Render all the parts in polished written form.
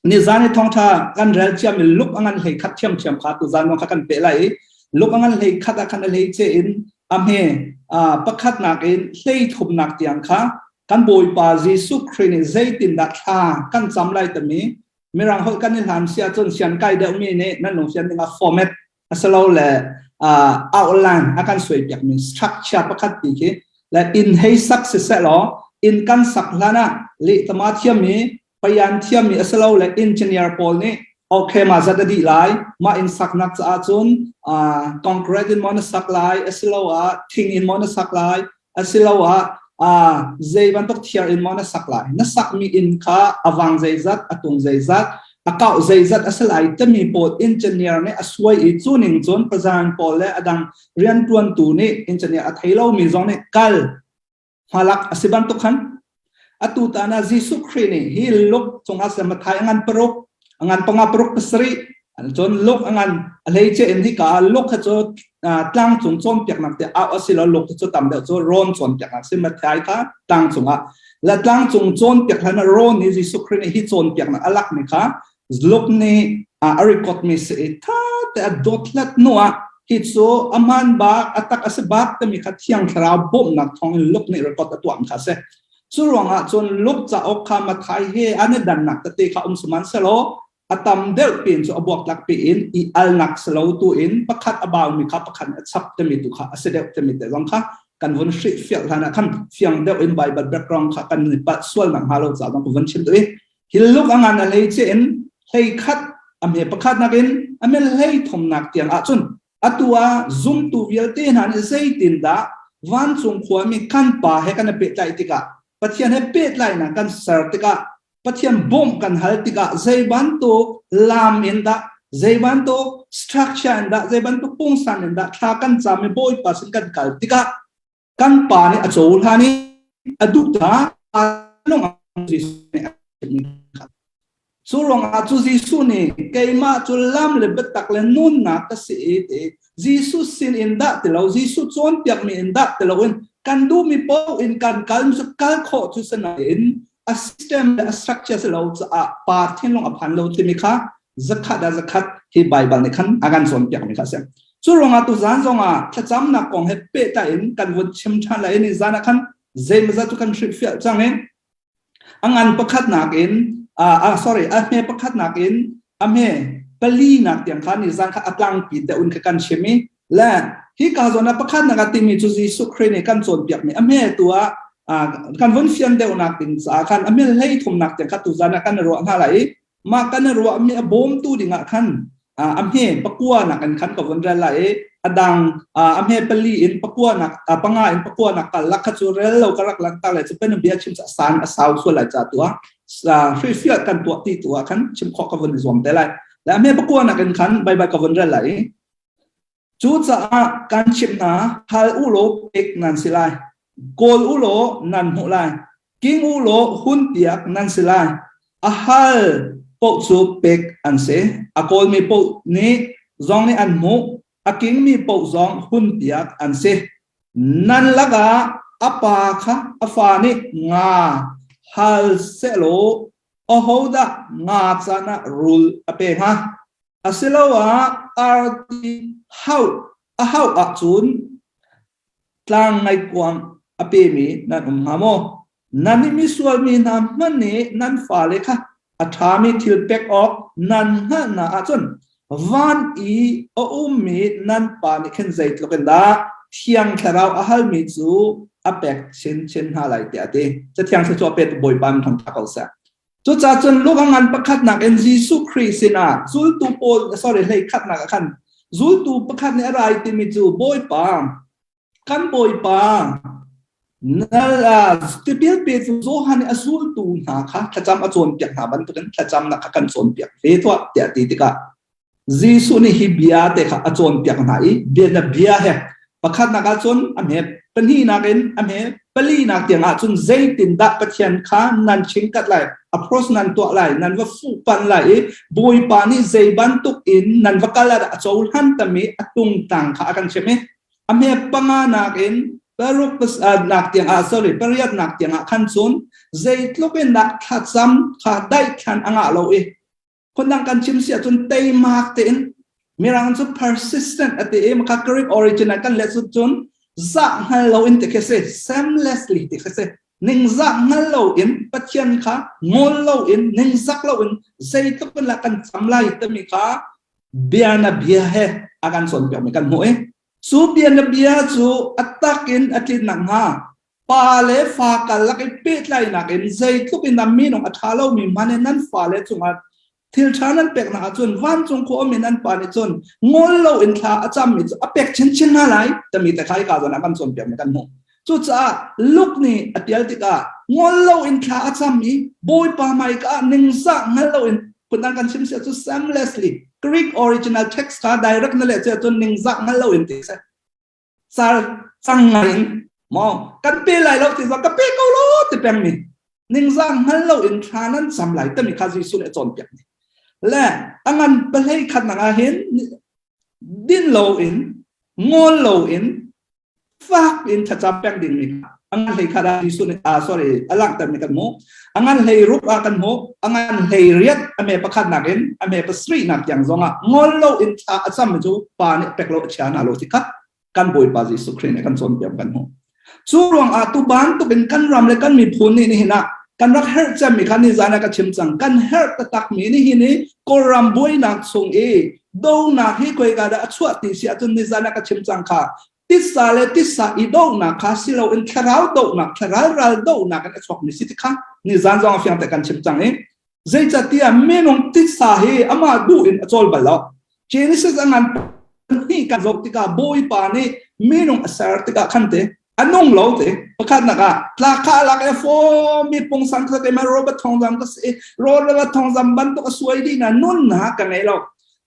Nizan i thawngṭha kan rel ciami Luke a ngan hlei khat ṭhiamṭhiam kha tuzan zong kha kan peh lai i Luke a ngan hlei khat ah khan a hleice in a hme pakhatnak in hlei thumnak tiang kha kan Bawipa Jesuh Khrih nih zeitindah thla kan cam lai timi Mirang holh kan i hlan si ahcun sian kai deuhmi nih nan lungfian ding ah format asilole outline a kan suaipiakmi structure pakhat ti khi le inn hei sak siseh law inn kan sak hlan ah lehtama thiammi payan thiammi asilole engineer pawl nih okay ma zat a dih lai mah inn saknak caah cun concrete in maw na sak lai asiloah thing in maw na sak lai asiloah zei bantuk thiar in maw na sak lai na sakmi inn kha a vang zeizat a tung zeizat a kauh zeizat a si lai timi pawl engineer nih a suai i cu ning cun pazan pawl le a dang riantuantu nih engineer a thei lomi zong nih kal hmalak a si bantuk khan Atu tan ah Jesuh Khrih nih hi Luke cungah seh Matthai a ngan paruk, a ngan panga paruk pasarih, cun Luke a ngan a hleice in hika ah Luke kha cu tlangcung cawnpiaknak te au a si lo Luke cu tam deuh cu rawn cawnpiaknak si Matthai kha tlangcung ah le tlangcung cawnpiak hlan ah rawn nih Jesuh Khrih nih hi cawnpiaknak a lakmi kha Luke nih a record mi si i tha te a dothlat hnu ah hi cu a hmaan bak a tak a si bak timi kha Thiang Thlarau bawmhnak thawng in Luke nih record a tuah kha si. Cu ruangah cun Luke cauk kha Matthai he an i dannak tete kha um sihmanhsehlaw a tam deuh pin cu a buaktlak piin i alnak si lo tu in pakhat a baumi kha pakhat a chap timi tu kha a si deuh timi te zong kha kan vun hrih fial hlan ah khan fiang deuh in Bible background kha kan i palh sual nak hnga lo ca zong ka vun chim duh i hi Luke a ngan a hlei che in hlei khat a hme pakhat nakin a me hlei thumnak tiang ahcun atu ah zumtu vialte hna nih zeitindah vancung khuami kan pa he kan i pehtlaih tikah Pathian he pehtlaihnak kan ser tikah Pathian bawmh kan hal tikah zei bantuk lam in dah zei bantuk structure in dah zei bantuk pungsan in dah thla kan cam i Bawipa sin kan kal tikah kan pa nih a cohlan i a duh ta lung cu ruangah cu Jesuh nih keimah cu lam le biatak le nunnak ka si i ti Jesuh sin in dah ti lo Jesuh cawnpiakmi in dah ti lo in kan duhmi paoh in kan kal cu kal khawh cu sinain a system le a structure si lo caah pa thinlung a phan lo timi kha zakhat ah zakhat hi Baibal nih khan a kan cawnpiakmi kha a si. Cu ruangah tu zan zongah thlacamnak kong he pehtlai in kan vun chim ṭhan lai ni zan ah khan zeimawzat cu kan hrilhfiah cang i a ngan pakhatnak in uh, sorry a hme pakhatnak in a hme pali nak tiang kha ni zan kha a tlangpi te un kha kan chim i le hi ka zawn ah pakhatnak a timi cu Jesuh Khrih nih kan cawnpiakmi a hme tu ah kan vun fian deuhnak ding caah khan a hme hlei thumnak tiang kha tu zan ah kan ruah hna lai i mah kan i ruahmi a bawmtu dingah khan a hme pakua nak in khan ka vun rel lai i a dang a hme pali in pakua nak panga in pakua nak kal lak kha cu rel lo ka rak langhter lai cu pen bia chim ca san a sau sual lai ca tu ah hrifial kan tuah ti tu ah khan chim khawh ka vun i zuam te lai le a hme pakua nak in khan baibai ka vun rel lai i Cucaah kan chimh hna, hal u law pek nan si lai, kawl u law nan hmuh lai, king u law hunpiak nan si lai. A hal paoh cu pek an si, a kawlmi paoh nih zong nih an hmuh, a kingmi paoh zong hunpiak an si. Nan lakah a pa kha a fa nih nga hal sehlaw ahodah nga can ah rul a pe hnga? Asiloah arti hauh a hauh ahcun tlang ngaikuang a pemi nan um hnga maw? Nan i misual mi hna hmanh nih nan fale kha a ṭhami thil pek awk nan hngalhnak ahcun van i a ummi nan Pa nih khin zeitluk in dah Thiang Thlarau a halmi cu a pek chinchin hna lai tiah a ti. Cathiang thluachuah petu Bawipa min thangṭhat ko seh. Cucaah cun Luke a ngan pakhatnak in Jesuh Khrih sinah zultu pawl sorry hlei khatnak ah khan zultu pakhat nih a rai timi cu Bawipa kan Bawipa na tipil petu Johan nih a zultu hna kha thlacam a cawnpiak hna bantukin thlacamnak kha kan cawnpiak ve tuah tiah ti tikah Jesuh nih hi bia te kha a cawnpiak hna i bia na bia he pakhatnak ah cun a hme pahnihnak in a hme palinak tiang ah cun zeitindah Pathian kha nan chingkat lai approach nan tuah lai nan va fuhpanh lai i Bawipa nih zei bantuk in nan va kal ah a cohlan tami a tungtang kha a kan chimh i a hme panga nak in paruk nak tiang ah sorry pariat nak tiang ah khan cun zeitluk in dah thlacam kha daihthlan a ngah lo i. Phundang kan chim si ahcun teimak tein Mirang cu persistent a ti i maka Greek origin ah kan let cun zah hngal lo in ti khi si shamelessly ti khi si ningzah hngal lo in Pathian kha ngol lo in ningzak lo in zeitluk in lah kan cam lai timi kha bia na bia he a kan cawnpiakmi kan hmuh i cu bia na bia cu a tak in a tlin nakhnga pa le fa karlak i pehtlaihnak in zeitluk in a minung a ṭha lomi hmanh in nan fale cungah thil ṭha nan peknak ahcun vancung khua ummi nan pa nih cun ngol lo in thla a cammi cu a pek chinchin hna lai timi te kha hika zawn ah kan cawnpiakmi kan hmuh. Cucaah Luke nih a ṭial tikah ngol lo in thla a cam i Bawipa hmaika ah ningzah hngal lo in phundang kan chim si ahcun shamelessly Greek original text kha direct na leh cun ningzah hngal lo in ti seh. Car cang ngai in maw kan pe lai lo ti zong ka pe ko lo ti peng mi ningzah hngal lo in thla nan cam lai timi kha Jesuh nih a cawnpiak ni le a ngan pahlei khat nak ah hin din lo in ngol lo in fak in thlacam peng ding mi a ngan hlei khat ah Jesuh nih ah sorry a langhter mi kan hmuh a ngan hlei ruk ah kan hmuh a ngan hlei riat a me pakhat nak in a me pasarih nak tiang zong ah ngol lo in thla a cam mi cu pa nih pek lo a chia na lo ti kha kan Bawipa Jesuh Khrih nih kan cawnpiak kan hmuh. Cu ruangah tu bantuk in kan ram le kan miphun nih nihin ah kan rak herh cemmi kha nizan ah ka chim cang kan herh taktak mi nihin i Kawlram buainak chung i donak hi koika dah a chuah ti si ahcun nizan ah ka chim cang kha titsa le titsa i dohnak kha si loin thlarau dohnak thlarau ral dohnak in a chuakmi si ti kha nizan zong a fiang te kan chim cang i zeicahtiah minung titsa hi amah duh in a cawl bal lo Genesis a ngan hnih kan zoh tikah Bawipa nih minung a ser tikah khan te a nung lo te pakhatnak ah tlak kha alak e fo mi pungsan kha keimah Robert Thawngzam ka si Robert Thawngzam bantuk a suai dih na nunnak ka ngei lo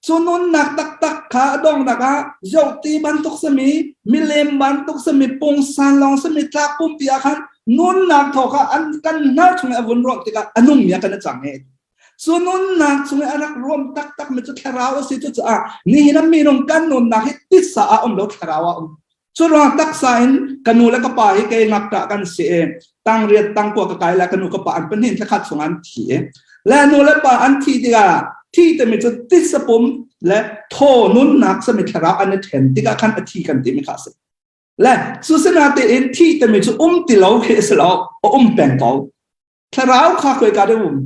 cu nunnak taktak kha a donghnak ah zohti bantuk sami milem bantuk sami pungsan lawng sami tlak pumpi ah khan nunnak thaw kha an kan hnar chung a vun ruah tikah a nung mi ah kan i cang e Cu nunnak chung i a rak ruam taktak mi cu thlarau a si cucaah nihin ah minung kan nunnak hi titsa ah um lo thlarau ah um. Cu ruang taksa in ka nu le ka pa hi kei ngakṭah kan si i tangriat tangkua ka kai la ka nu ka pa an pahnih thlakhat chung an thi i le nu le pa an thi tikah thi timi cu titsa pum le thaw nunnak sami thlarau an i ṭhen tikah khan a thi kan timi kha a si. Le cu sinatein thi timi cu um ti lo khi a si lo, a um peng ko. Thlarau kha khoika dah um?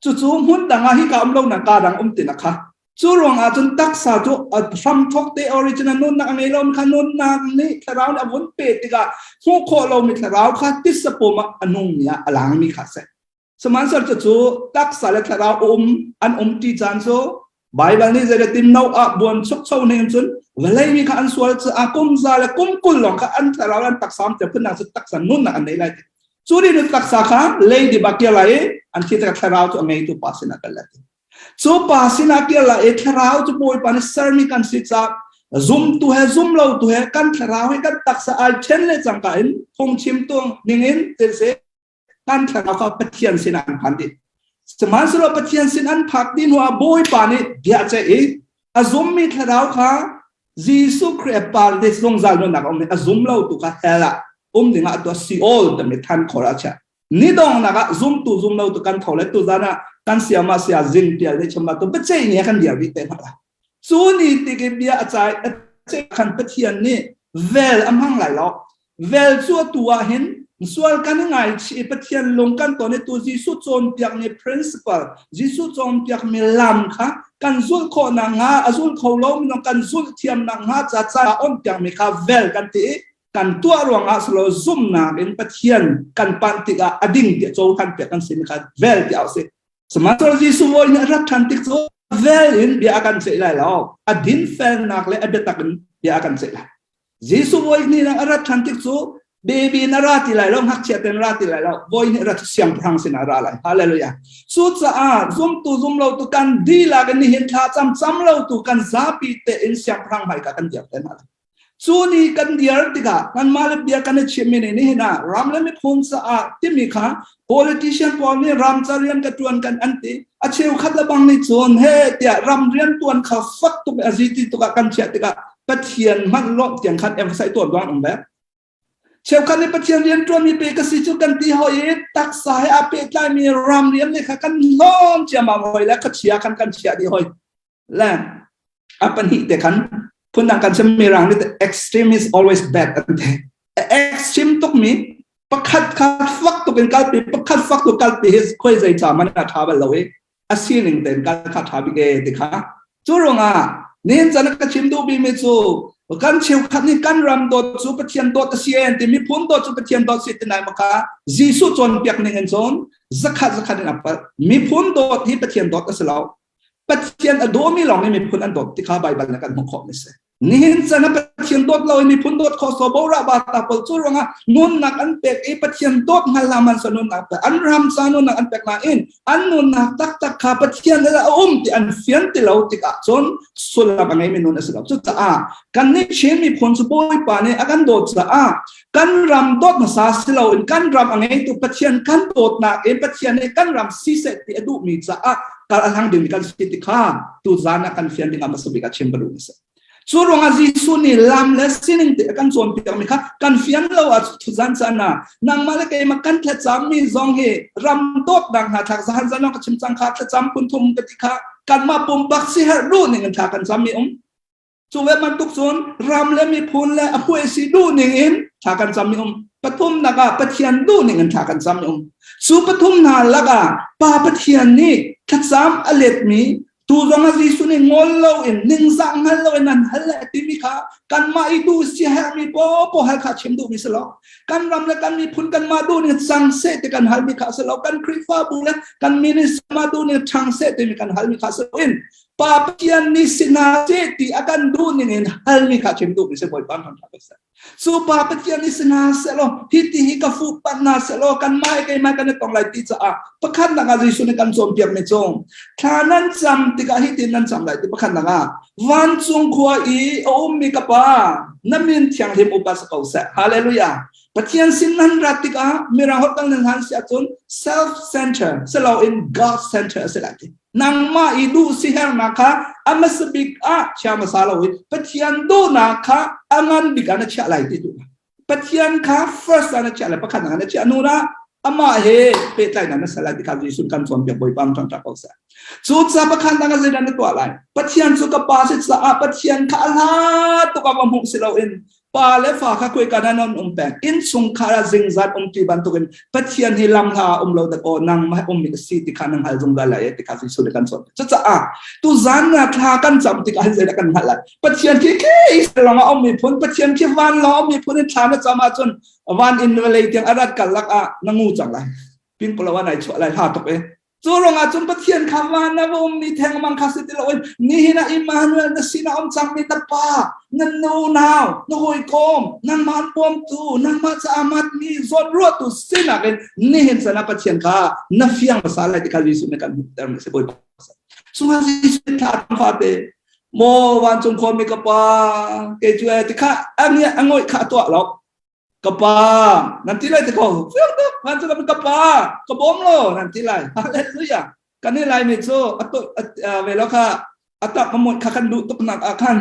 Cucu hmun dang ah hika um lo nak ka dang um ti na kha. Cu ruangah cun taksa cu hramthok te original nunnak a ngei lomi kha nunnak nih thlarau nih a vun pe tikah hmuh khawh lomi thlarau kha titsa pum ah a nungmi ah a langmi kha a si. Sihmanhsehlaw cucu taksa le thlarau um an um ṭi caan cu Baibal nih zeitin no ah buan chukcho ning cun vawlei mi kha an sual caah kum za le kum 20 lawng kha an thlarau an taksa am phunnak cu taksa nunnak an nei lai ti. Cu nih taksa kha lei dip ah kir lai i an thi tikah thlarau cu a ngeitu pa sinah kal lai ti. Cu pa sinah kir lai i thlarau cu Bawipa nih sermi kan si caah zumtu he zum lo tu he kan thlarau he kan taksa ai ṭhen le cangka in phungchimtu ningin til si kan thlarau kha Pathian sinah an phan dih. Sihmanhsehlaw Pathian sin an phak dih hnuah Bawipa nih bia a ceih i a zummi thlarau kha Jesuh Khrih paradis zungzal nunnak a um i a zum lo tu kha hell ah um dingah a tuah Seol timi than khor ah a chiah. Ni donghnak ah zumtu zum lo tu kan tho le tuzan ah kan siama sia zing tial nih chim tu biaceih ni kan dir dih te hna la. Cu ni tik i bia a cai a ceih khan Pathian nih vel a hmang lai lo. Vel cu atu ah hin sual kan i ngaichih i Pathian lung kan ton i tu Jesuh cawnpiakmi principle, Jesuh cawnpiakmi lam kha kan zulh khawh nakhnga a zul kho lo mi kan zulh thiam nakhnga ca ca onpiakmi kha vel kan ti i kan tuah ruangah silo zumhnak in Pathian kan panh tikah a ding tiah cohlan piak kan simi kha vel ti au si. Sihmanhsehlaw Jesuh voi nih a rat ṭhan tik cu vel in bia a kan ceih lai lo. A dinfelnak le a biatak in bia a kan ceih lai. Jesuh voi nih a rat ṭhan tik cu baby na ra ti lai lo, ngakchia ten ra ti lai lo, voi nih rat siangpahrang sinah ra lai. Hallelujah. Cucaah zumtu zumlo tu kan dihlak in nihin thla cam cam lo tu kan zapi te in siangpahrang hmaika kan dir te hna lai. Cu ni kan dir tikah kanmah le bia kan i chimmi nih nihin ah ram le miphun caah timi kha politician pawl nih ram ca rian ka tuan kan an ti. A cheukhat le bang nih cun he tiah ram rian tuan kha fak tuk a zi ti tuk ah kan chiah tikah Pathian hmanh lawmh tiang khan emphasize tuan duang um ve. Cheukhat nih Pathian rian ṭuanmi pe ka si cu kan ti hoi i taksa he aa pehtlaimi ram rian le kha kan hlawn ciammam hoi le khuachia khan kan chiah dih hoi. Le a pahnih te khan phundang kan chim mirang nih extreme is always bad an ti. Extreme tukmi pakhat kha fak tuk in kalpi pakhat fak tuk kalpi hi khoi zei ca man a ṭha bal lo i a sining tein kal kha ṭha bik e ti kha cu ruangah nihin chan ka chim duh bimi cu kan cheukhat nih kan ram dawt cu Pathian dawt a si en ti miphun dawt cu Pathian dawt si ti nai maka Jesuh cawnpiak ning in cun zakhat zakhat in a palh miphun dawt hi Pathian dawt a si lo Pathian a dawmi lawng nih miphun an dawt ti kha Baibal nih kan hmuh khawh mi si Nihin chan ah Pathian dawt lo in miphun dawt khawh so bora ba ta pawl cu ruangah nunnak an pek i Pathian dawt hngal la man sa nunnak pe an ram sa nunnak an pek nain an nunnak taktak kha Pathian a um ti an fian ti lo tikah cun sullam a ngeimi nun a si lo. Cucaah kan nih Chin miphun cu Bawipa nih a kan dawt caah kan ram dawt hmasa si loin kan ram a ngeitu Pathian kan dawtnak in Pathian nih kan ram siseh ti a duhmi caah kal a hlang dingmi kan si ti kha tuzan ah kan fian ding ah hmasa bik ah chim ka duh mi si. Cu ruangah Jesuh nih lam le sining te a kan cawnpiakmi kha kan fian lo ah thuzan caan ah nangmah le keimah kan thlacammi zong hi ram dawtnak hna thlak zahan zan ka chim cang kha thlacam phun thum ka ti kha kanmah pumpak siherh duh ning in thla kan cammi um. Cu ve bantuk cun ram le miphun le a huaisi duh ning in thla kan cammi um. Pathumnak ah Pathian duh ning in thla kan cammi um. Cu pathum hna lakah Pa Pathian nih thlacam a letmi Tu zong ah Jesuh nih ngol loin ningzah hngal loin nan hal le timi kha kanmah i duh siaherhmi popo hal kha chim duhmi si lo. Kan ram le kan miphun kanmah duh ning cang seh ti kan halmi kha si lo. Kan Khrihfabu le kan ministry mah duh ning ṭhang seh timi kan halmi kha si loin Pa Pathian nih si hna seh ti a kan duh ning in halmi kha chim duhmi si Bawipa thangṭhat ko seh. Cu pa Pathian nih si hna sehlaw hi ti hi ka fuh panh hna sehlaw kanmah he keimah kan i tong lai ti caah pakhatnak ah Jesuh nih kan cawnpiakmi cu thla nan cam tikah hi tin nan cam lai ti pakhatnak ah vancung khua i a ummi ka pa na min thianghlim upa si ko seh hallelujah Pathian sin nan rat tikah mirang holh kan nan hlan si ahcun self center si loin God center a si lai ti nangmah i duh sihernak kha a hmasa bik ah chia hmasa lo i Pathian duhnak kha a ngan bik ah na chiah lai ti duh Pathian kha first ah na chiah lai pakhat na chiah hnu ah amah he pehtlaihnak na ser lai ti kha Jesuh kan cawnpiak Bawipa ṭang ṭak ko seh cu ca pakhat na zeidah na tuah lai Pathian cu ka pa si caah Pathian kha a hla tuk ah va hmuh si loin pa le fa kha kuika nan on um peng innchungkhar ah zingzat um ti bantukin Pathian hi lam hla um lo dak aw nangmah um mi si ti kha nang hal zungzal lai ti kha Jesuh nih kan cawn cucaah tu zan na thla kan cam tikah hin zeidah kan hngalh lai Pathian khi khi Israel lawng ah um mi phun Pathian khi van lawng um mi phun in thla na cam ahcun van in vawlei tiang a rat kal lak ah na ngu cang lai pin polo ah nai chuah lai hla tuk e Cu ruangah cun Pathian kha van ah va ummi thengmang kha si ti loin nihin ah Immanuel na sinah um cangmi na pa, na nunau, na hawikom, nangmah an bawmtu, nangmah caah matmi, zawnruahtu sinak in nihin chan ah Pathian kha na fiang hmasa lai ti kha Jesuh nih kan hmuhter mi a si Bawipa. Chungah Jesuh nih thla a fate maw vancung khuami ka pa kei cu e ti kha a ngawih kha a tuah lo ka pa nan ti lai te ko fiang tuk vancung ka pa ka bawm lo nan ti lai hallelujah kan i lai mi cu a to ve lo kha a tak ka mot kha kan duh tuk nak ah khan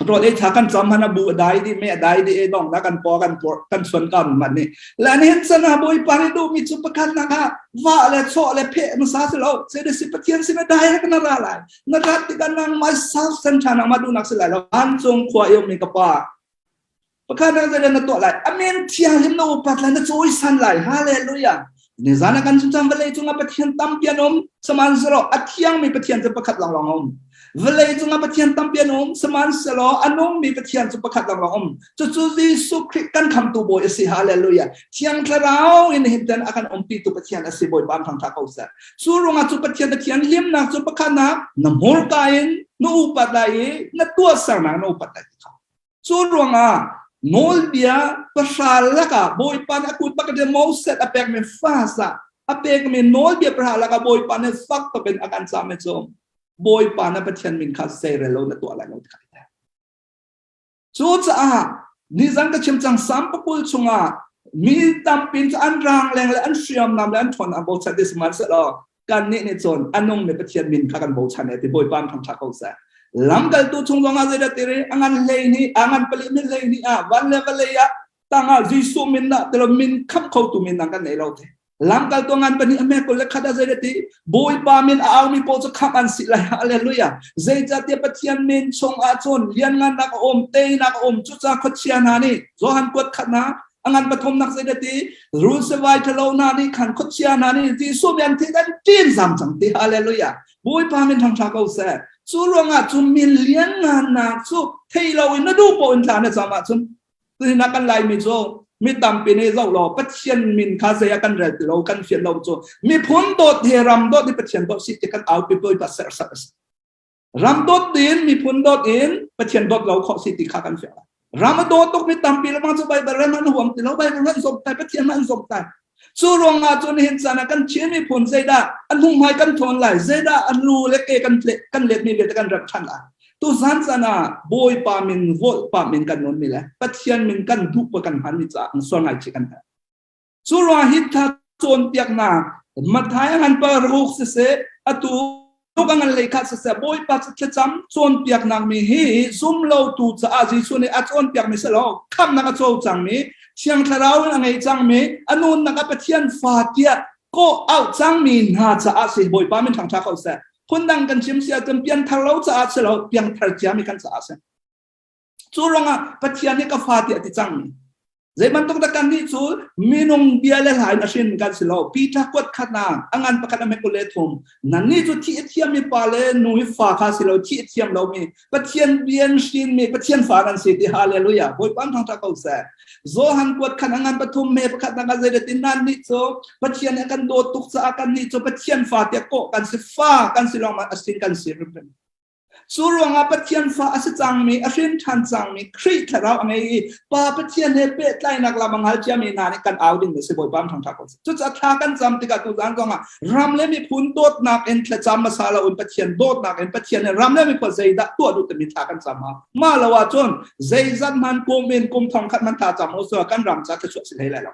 rawl ei tha kan cham han a bu a dai di me a dai di e dong na kan po kan por kan chuan kan man ni la ni hin sana boi pa ni du mi chu pakhat na kha wa le cho le phe ma sa se lo se de si pathian sin a dai ka na ra lai na rat ti kan nang ma self center nang ma du nak se lai lo an chung khua yom mi ka pa Pakhat ah zeidah na tuah lai? A min thianghlim na upat lai, na cawisan lai. Hallelujah. Nizan ah kan chim cang vawlei cungah Pathian tampi an um. Sihmanhsehlaw a thiangmi Pathian cu pakhat lawnglawng a um. Vawlei cungah Pathian tampi an um. Sihmanhsehlaw a nungmi Pathian cu pakhat lawnglawng um. Cucu Jesuh Khrih kan khamtu Bawi a si. Hallelujah. Thiang Thlarau in hinten a kan umpitu Pathian a si. Bawipa an thangṭha ko seh. Cu ruangah cu Pathian Pathian hlimnak cu pakhatnak na hmurka in na upat lai i na tuahsernak na upat lai ti kha. Cu ruangah nawlbia pahra lakah Bawipa nih a kut bak in Moses a pekmi fas ah a pekmi nawlbia pahra lakah Bawipa nih fak tuk in a kan cahmi cu Bawipa na Pathian min kha zeirel lo na tuah lai lo ti kha Cucaah nizan ka chim cang Salm pakul chungah mi tampi cu an rang leng le an hriamnam le an ṭhawn an bochan ti sihmanhsehlaw kannih nih cun a nungmi Pathian min kha kan bochan e ti Bawipa an thangṭhat ko seh. Lamkaltu chung zongah zeidah ti ri a ngan hlei hnih a ngan pali min hlei hnih ah van le vawlei ah tangah Jesuh min dah tilo min khamh khotu min dang kan nei lo te. Lamkaltu ngan pahnih a hme 21 ah zei ti Bawipa min a aumi paoh cu khamh an si lai. Hallelujah. Zeicahtiah Pathian min chung ah cun lianngannak a um, teinak a um. Cucaah khuachia hna nih Johan kuat khat hna a ngan pathumnak zei ti rul sevai ṭhalo hna nih khan khuachia hna nih Jesuh min an thih an ṭin zam cang ti. Hallelujah. Bawipa min thangṭha ko seh. Cu ruangah cu min lianngannak cu thei loin na duh paoh in thla na cam ahcun Tuhin ah kan Laimi cu mi tampi nih zoh law Pathian min kha zei ah kan rel ti lo kan fian lo cu miphun dawt he ram dawt hi Pathian dawt si ti kan aupi bawipa serhsat a si. Ram dawt in miphun dawt in Pathian dawt lo khawh si ti kha kan fiang. Ram a dawt tuk mi tampi lengmang cu Baibal ram an huam ti lo Baibal an zom tai Pathian an zom tai. Cu ruangah cun nihin caan ah kan Chin miphun zeidah an hnunghmai kan thawn lai, zeidah an lu le ke kan kan letmi vialte kan remh ṭhan lai. Tu zan caan ah Bawipa min Bawipa min kan nawnmi le Pathian min kan duh ko kan hmanmi caah sual ngaichih kan herh. Cu ruangah hi tha cawnpiaknak Matthai ngan paruk siseh atu Tuk a ngan lei kha siseh Bawipa cu thlacam cawnpiaknak mi hi zum lotu caah Jesuh nih a cawnpiakmi si lo khamhnak a co cangmi Thiang Thlarau in a ngei cangmi a nunnak ah Pathian fa tiah kawh auh cangmi hna caah si Bawipa min thangṭha ko seh phundang kan chim si ahcun pianthar lo caah si lo piangthar ciami kan caah si Cu ruangah Pathian nih ka fa tiah a ti cangmi. Zei bantuk dah kan nih cu minung bia le hla in a hrin kan si lo. Peter kuat khat na a ngan pakhat a hme 23. Nan nih cu thi a thiammi pa le nu hi fa kha si lo, thi a thiam lomi Pathian bia in hrinmi Pathian fa nan si ti hallelujah. Bawipa thangṭhat ko seh. Johan kuat khan a ngan pathum me pakhat nak zei dah ti nan nih cu Pathian nih a kan dawt tuk caah kan nih cu Pathian fa tiah kawh kan si fa kan si lawng a sin kan si hrimhrim. Cu ruangah Pathian fa a si cangmi, a hrin ṭhan cangmi Khrih Thlarau a ngei i Pa Pathian he pehtlainak lam a hngal ciami hna nih kan au ding a si Bawipa ṭhangṭha ko seh. Cucaah thla kan cam tikah tuzaan zongah ram le miphun dawtnak in thlacam hmasa loin Pathian dawtnak in Pathian nih ram le miphun zeidah tuah duh timi thla kan cam hau. Mah lo ahcun zeizat hman kum in kum thongkhat hman thla cam u kan ram ca thluachuah si hlei lai lo.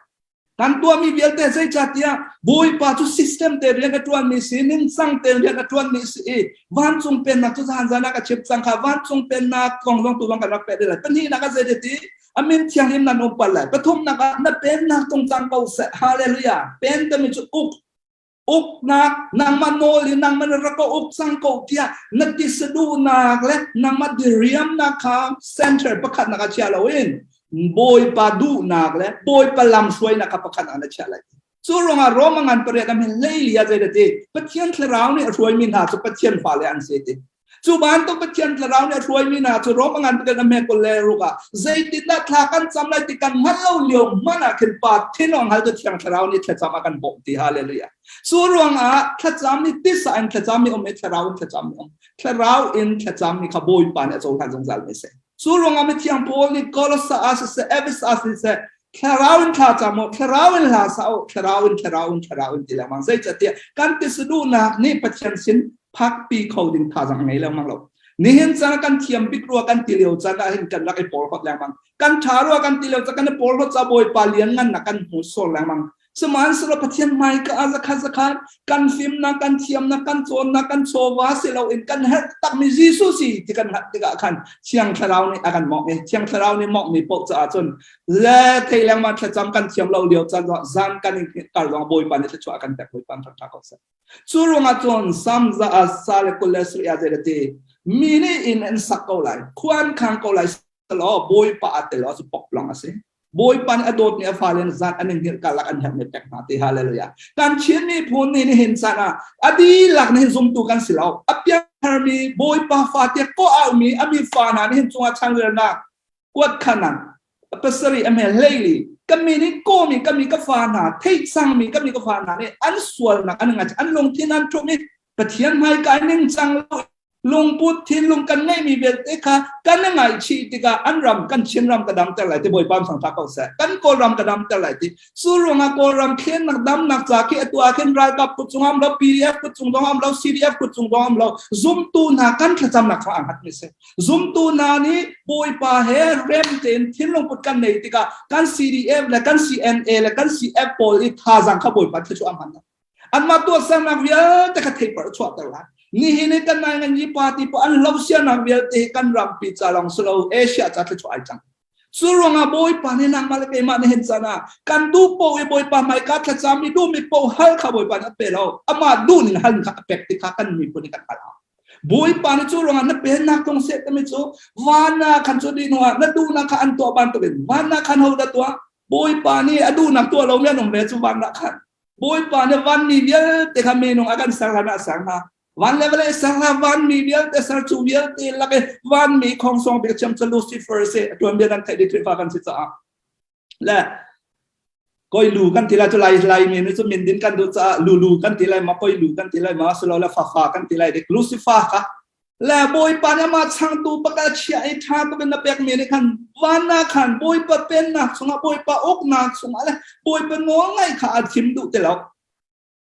Kan tuahmi vialte zeicahtiah Bawipa cu system te rian a ṭuanmi si, ningcang te rian a ṭuanmi si i vancung pennak cu zan zan ah ka chim cang kha vancung pennak kong zong tu zong kan rak peh lai. Pahnihnak ah zei ti a min thianghlim nan um pal lai. Pathumnak ah na pennak tung cang ko seh. Hallelujah. Pen timi cu uk uknak nangmah nawl in nangmah na rak ka uk cang ko tiah na ti saduhnak le nangmah diriamnak kha center pakhatnak ah chia loin Bawipa duhnak le Bawipa lamhruainak kha pakhat ah na chiah lai. Cu ruangah Roma ngan pariat am hin leili ah zei ti Pathian thlarau nih a hruaimi hna cu Pathian fale an si ti. Cu bantuk Pathian thlarau nih a hruaimi hna cu Roma ngan pariat am he 26 ah zeitindah thla kan cam lai ti kan hngalh lo lio hmanh ah khin Pa thinawng hal cu Thiang Thlarau nih thlacam a kan bawmh ti hallelujah. Cu ruangah thlacam ni tisa in thlacam mi um i thlarau in thlacam mi um. Thlarau in thlacam mi kha Bawipa nih a cohlan zungzal mi si. Cu ruangah mithiang Paul nih Kolosa ah siseh, Efesa ah siseh, thlarau in thla cam u, thlarau in hla sa u, thlarau in, thlarau in, thlarau in ti lengmang. Zeicahtiah kan tisaduhnak nih Pathian sin phakpi kho ding thazaang a ngei lengmang lo. Nihin caan kan thiam bik rua kan ti lio caan ah hin kan rak i porhlawt lengmang. Kan ṭha rua kan ti lio caan kan i porhlawt ca Bawipa lian ngan nak kan hmu sawr lengmang. Sihmanhsehlaw Pathian hmaika ah zakhat zakhat kan fimnak, kan thiamnak, kan cawnnak, kan chawva si loin kan herh takmi Jesuh si ti kan hngalh tikah khan Thiang Thlarau nih a kan mawngh i Thiang Thlarau nih mawngh paoh caah cun le thei lengmang thlacam kan thiam lo lio caan zong zan kan in kar zong Bawipa nih thluachuah a kan pek Bawipa ṭha ko seh. Cu ruangah cun Sam za a sa le 27 ah zei ti mi nih inn an sak ko lai, khua an khang ko lai law Bawipa a tel cu pok long a si. Bawipa nih a dawtmi a fale zat an in hngilh karlak an herhmi pek hna ti hallelujah. Kan Chin miphun nih nihin caan ah a dihlak nihin zumtu kan si lo. A piangtharmi Bawipa fa tiah kawh aumi a mi fa hna nihin cungah changrelnak kuat khanak pasarih a hmel hleili ka mi nih kawmi ka mi ka fa hna theih cangmi ka mi ka fa hna nih an sualnak an ngai an lungthin an ṭhum i Pathian hmaika ningcang lo lungput thinlung kan ngeihmi vialte kha kan i ngaihchih tikah an ram kan Chin ram ka damter lai ti Bawipa sang ta ko seh kan Kawlram ka damter lai ti cu ruangah Kawlram thlennak damnak ca khi atu ah khin ralkap kut cung am lo PDF kut cung dong am lo CDF kut cung dong am lo zumtu hna kan thlacamnak chung ang hat mi si zumtu hna nih Bawipa he rem tein thinlung put kan nei tikah kan CDF le kan CNA le kan CF pawl i thazaang kha Bawipa thluachuah an hman Anmah tuahsernak vialte kha theipar a chuahter lai. Nihin i kan nai ngan yi party po an lo sianak vialte hi kan rampi ca lawng si lo Asia ca thluachuah ai cang. Cu ruangah Bawipa nih nangmah le keimah nih hin caan ah kan duh paoh i Bawipa hmaika thlacam i duhmi paoh hal kha Bawipa nih a pe lo. Amah duh ning hal kha a pek ti kha kan miphun nih kan hngalh. Bawipa nih cu ruangah na pennak tlung seh timi cu van ah khan cu dih hnuah na duhnak kha an tuah bantukin van ah khan ho dah tuah? Bawipa nih a duhnak tuah lomi an um ve cu van ah khan. Bawipa nih vanmi vialte kha minung a kan ser hlan ah a ser hna. Van le vawlei ser hna vanmi vialte ser cu vialte lak i vanmi khongsong bik thiam cu Lucifer si a tuanbia nan theih dih Khrihfa kan si caah. Le koi lu kan ti lai cu lai lai mi nih cu min din kan duh caah lulu kan ti lai ma koi lu kan ti lai ma silo le fafa kan ti lai dik Lucifer kha le Bawipa nih amah changtu pakhat chia i ṭha tuk in na pek mi nih khan van ah khan Bawipa pennak chungah Bawipa uknak chungah le Bawipa nawl ngaih kha a thim duh ti lo.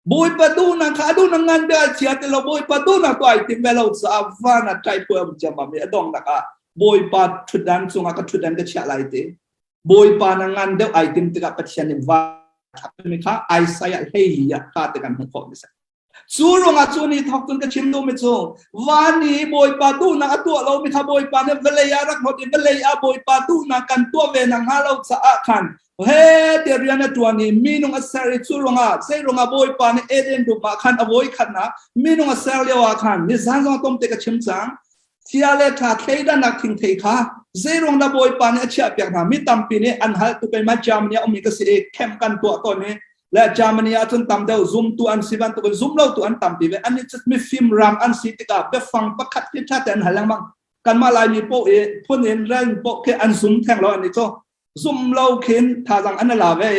Bawipa duhnak kha a duhnak ngan bia a chia ti lo Bawipa duhnak tu ai tim ve lo caah van ah ṭaipui um ciammam i a donghnak ah Bawipa ṭhutdan cungah ka ṭhutdan ka chiah lai ti. Bawipa na ngan deuh ai tim tikah Pathian nih van mi kha Isaiah 14 ah ka te kan hmuh khawh mi si. Cu ruangah cu ni thawk cun ka chim duhmi cu van i Bawipa duhnak a tuah lomi kha Bawipa nih vawlei ah rak hlawt i vawlei ah Bawipa duhnak kan tuah ve nakhnga lo caah khan he te rian a ṭuan i minung a ser i cu ruangah zei ruangah Bawipa nih Eden dum ah khan a voi khatnak minung a ser lio ah khan nizan zong tomte ka chim cang chia le ṭha thleidannak thingthei kha zei ruang dah Bawipa nih a chiah piak hna mi tampi nih an hal tu keimah Germany ah ummi ka si i camp kan tuah tawn i le Germany ah cun tam deuh zumtu an si bantukin zum lo tu an tampi ve an cu mifim ram an si tikah biafang pakhat khi ṭha te an hal lengmang kanmah Laimi poh i phun in rel poh khi an zum theng lo an i cu zum lo khin thazang an la ve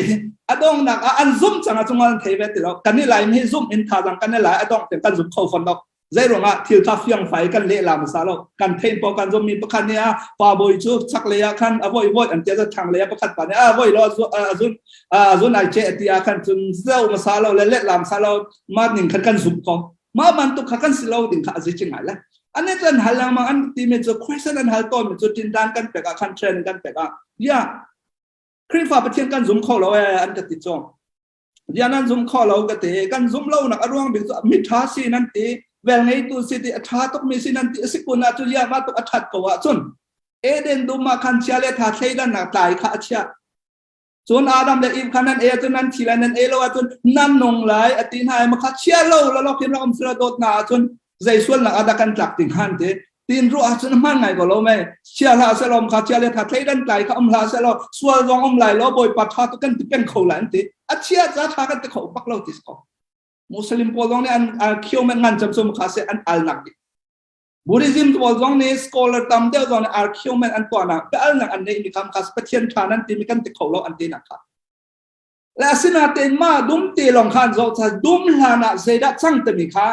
a dongnak ah an zum cang ah cungal an thei ve ti lo kan i lai mi zum in thazang kan i lai a dong te kan zum kho fon lo zei ruangah thil kha fiang fai kan leh la masa lo kan thein po kan zum mi pakhat nih a pa boi cu chak lei ah khan a voi voi an tia thang lei ah pakhat pa nih a voi lo a zun a zun ai che ti ah khan cun zeu masa lo le let lam sa lo ma ning khan kan zum ko ma bantuk kha kan si lo ding kha a zi chi ngai la ane cu an hal lengmang an ti mi cu question an hal tawn mi cu tindan kan pek ah khan training kan pek ah ya Khrihfa Pathian kan zum kho lo e an ka ti cong rian an zum kho lo ka ti kan zum lo nak a ruang bik cu mi tha si nan ti vel ngeitu si ti a tha tuk mi si nan ti a si kun ah cu ya ma tuk a that ko ah cun Eden dum ah khan chia le tha thleidan nak tlai kha a chia Cun Adam le Eve kha nan ei ahcun nan thi lai, nan ei lo ahcun nan nung lai a ti hna i makha chia lo la lok hin rak um sila dawt hna ahcun zei sualnak ah dah kan tlak ding han ti tin ruah ahcun hman ngai ko lo mei chia hlah selaw kha chia le tha thleidan tlai kha um hlah selaw sual zong um lai lo bawipa tha tu kan ti peng kho lai an ti a chia ca tha kan ti kho bak lo ti ko Muslim pawl zong nih an khio men ngan cam sum kha se an alnak ding Buddhism pawl zong nih scholar tam deuh zong nih argument an tuahnak biaalnak an neihmi kha kha Pathian ṭha nan timi kan ti kho lo an tinak kha. Le asinain mah dum te lawng kha an zoh ca dum hlan ah zeidah cang timi kha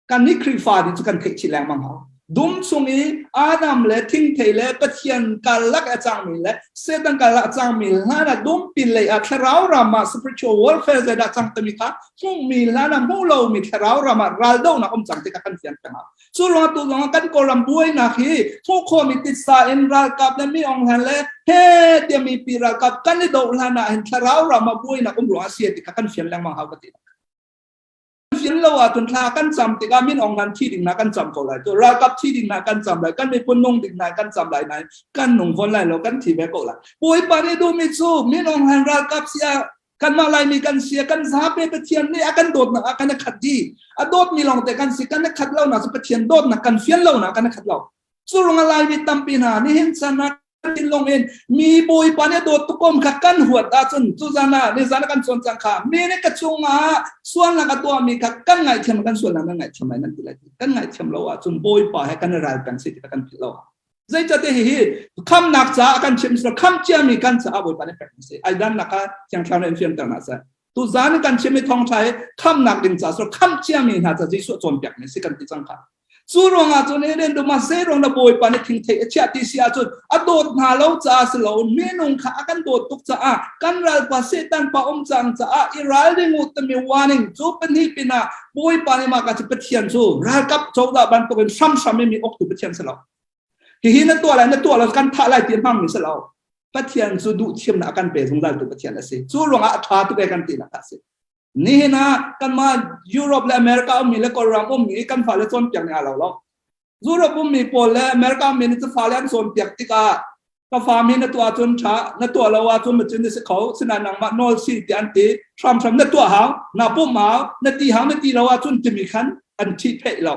kan nih Khrihfa nih cu kan theih chih lengmang hau. Dum chung i Adam le thingthei le Pathian karlak a cangmi le Satan karlak a cangmi hlan ah dum pin lei ah thlarau ram ah spiritual warfare zeidah cang timi kha hmuhmi hlan ah hmuh lomi thlarau ram ah raldohnak um cang tikah kan fian peng hau. Cu ruang tu zong kan Kawlram buainak hi hmuh khawhmi titsa in ralkap le mi ong hlan le he tiah mipi ralkap kan i doh hlan ah hin thlarau ram ah buainak um ruang a si ti kha kan fian lengmang hau ka ti. Fian lo ahcun thla kan cam tikah min ong hlan thi ding na kan cam ko lai. Tu ralkap thi ding na kan cam lai. Kan miphun nung ding na kan cam lai nain kan nung von lai lo kan thi ve ko lai. Bawipa nih duhmi cu min ong hlan ralkap si ah kanmah Laimi kan si kan zapi Pathian nih a kan dawtnak ah kan i khat dih a dawtmi lawngte kan si kan i khat lo nak cu Pathian dawtnak kan fian lo nak kan i khat lo cu ruangah Laimi tampi hna nihin chan ah thinlung in mi bawipa nih dawt tukom kha kan huat ahcun cu zan ah nizan ah kan cawn cang kha mi nih ka chungah sualnak a tuahmi kha kan ngaihthiam kan sualnak nan ngaihthiam lai nan ti lai kan ngaihthiam lo ahcun bawipa he kan i ral peng si ti kan philh lo Zeicahtiah hihi khamnak caah kan chim si kham ciami kan caah Bawipa nih pek si. Ai dannak kha Thiang Thlarau nih an fianter hna seh. Tu zan kan chimmi thawngṭha hi khamnak ding caah so kham ciami hna ca Jesuh cawnpiak mi si kan ti cang kha. Cu ruangah cun Eden dum ah zei ruang dah Bawipa nih thingthei a chiah ti si ahcun a dawt hna lo caah si lo minung kha a kan dawt tuk caah kan ralpa Satan pa um cang caah i ralring u timi warning cu pahnih pinah Bawipa nih mah ka cu Pathian cu ralkap cozah bantukin hramhram in mi uktu Pathian si lo. Hihi na tuah lai na tuah lo kan thah lai ti hmangmi si lo. Pathian cu duh thiamnak a kan pe zungzal tu Pathian a si. Cu ruangah a ṭha tuk e kan tinak a si. Nihin ah kanmah Europe le America ummi le Kawlram ummi kan fale cawnpiak ning aa lo lo. Europe ummi pawl le America ummi nih cu fale an cawnpiak tikah. Ka fa mi na tuah cun ṭha, na tuah lo ahcun macun na si kho, sinain nangmah nawl si tiah an ti. Hramhram na tuah hau, na pumh hau, na ti hau, na ti lo ahcun timi khan an ṭhihpheih lo.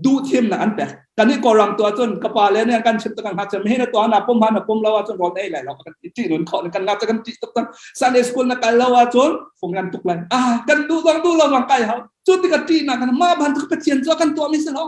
Duhthimnak an pek. Kan i Kawlram tuah cun ka pa le nih an kan chimh kan ngakchia mi na tuah na pum ha na pum lo ahcun rawl na ei lai lo kan ti ṭih nun khawh kan ngakchia kan ṭih tuk cang. Sunday school na kal lo ahcun fung kan tuk lai. Ah, kan duh zong duh lo zong kai hau. Cu tikah ṭihnak kan mah bantuk Pathian cu a kan tuahmi si lo.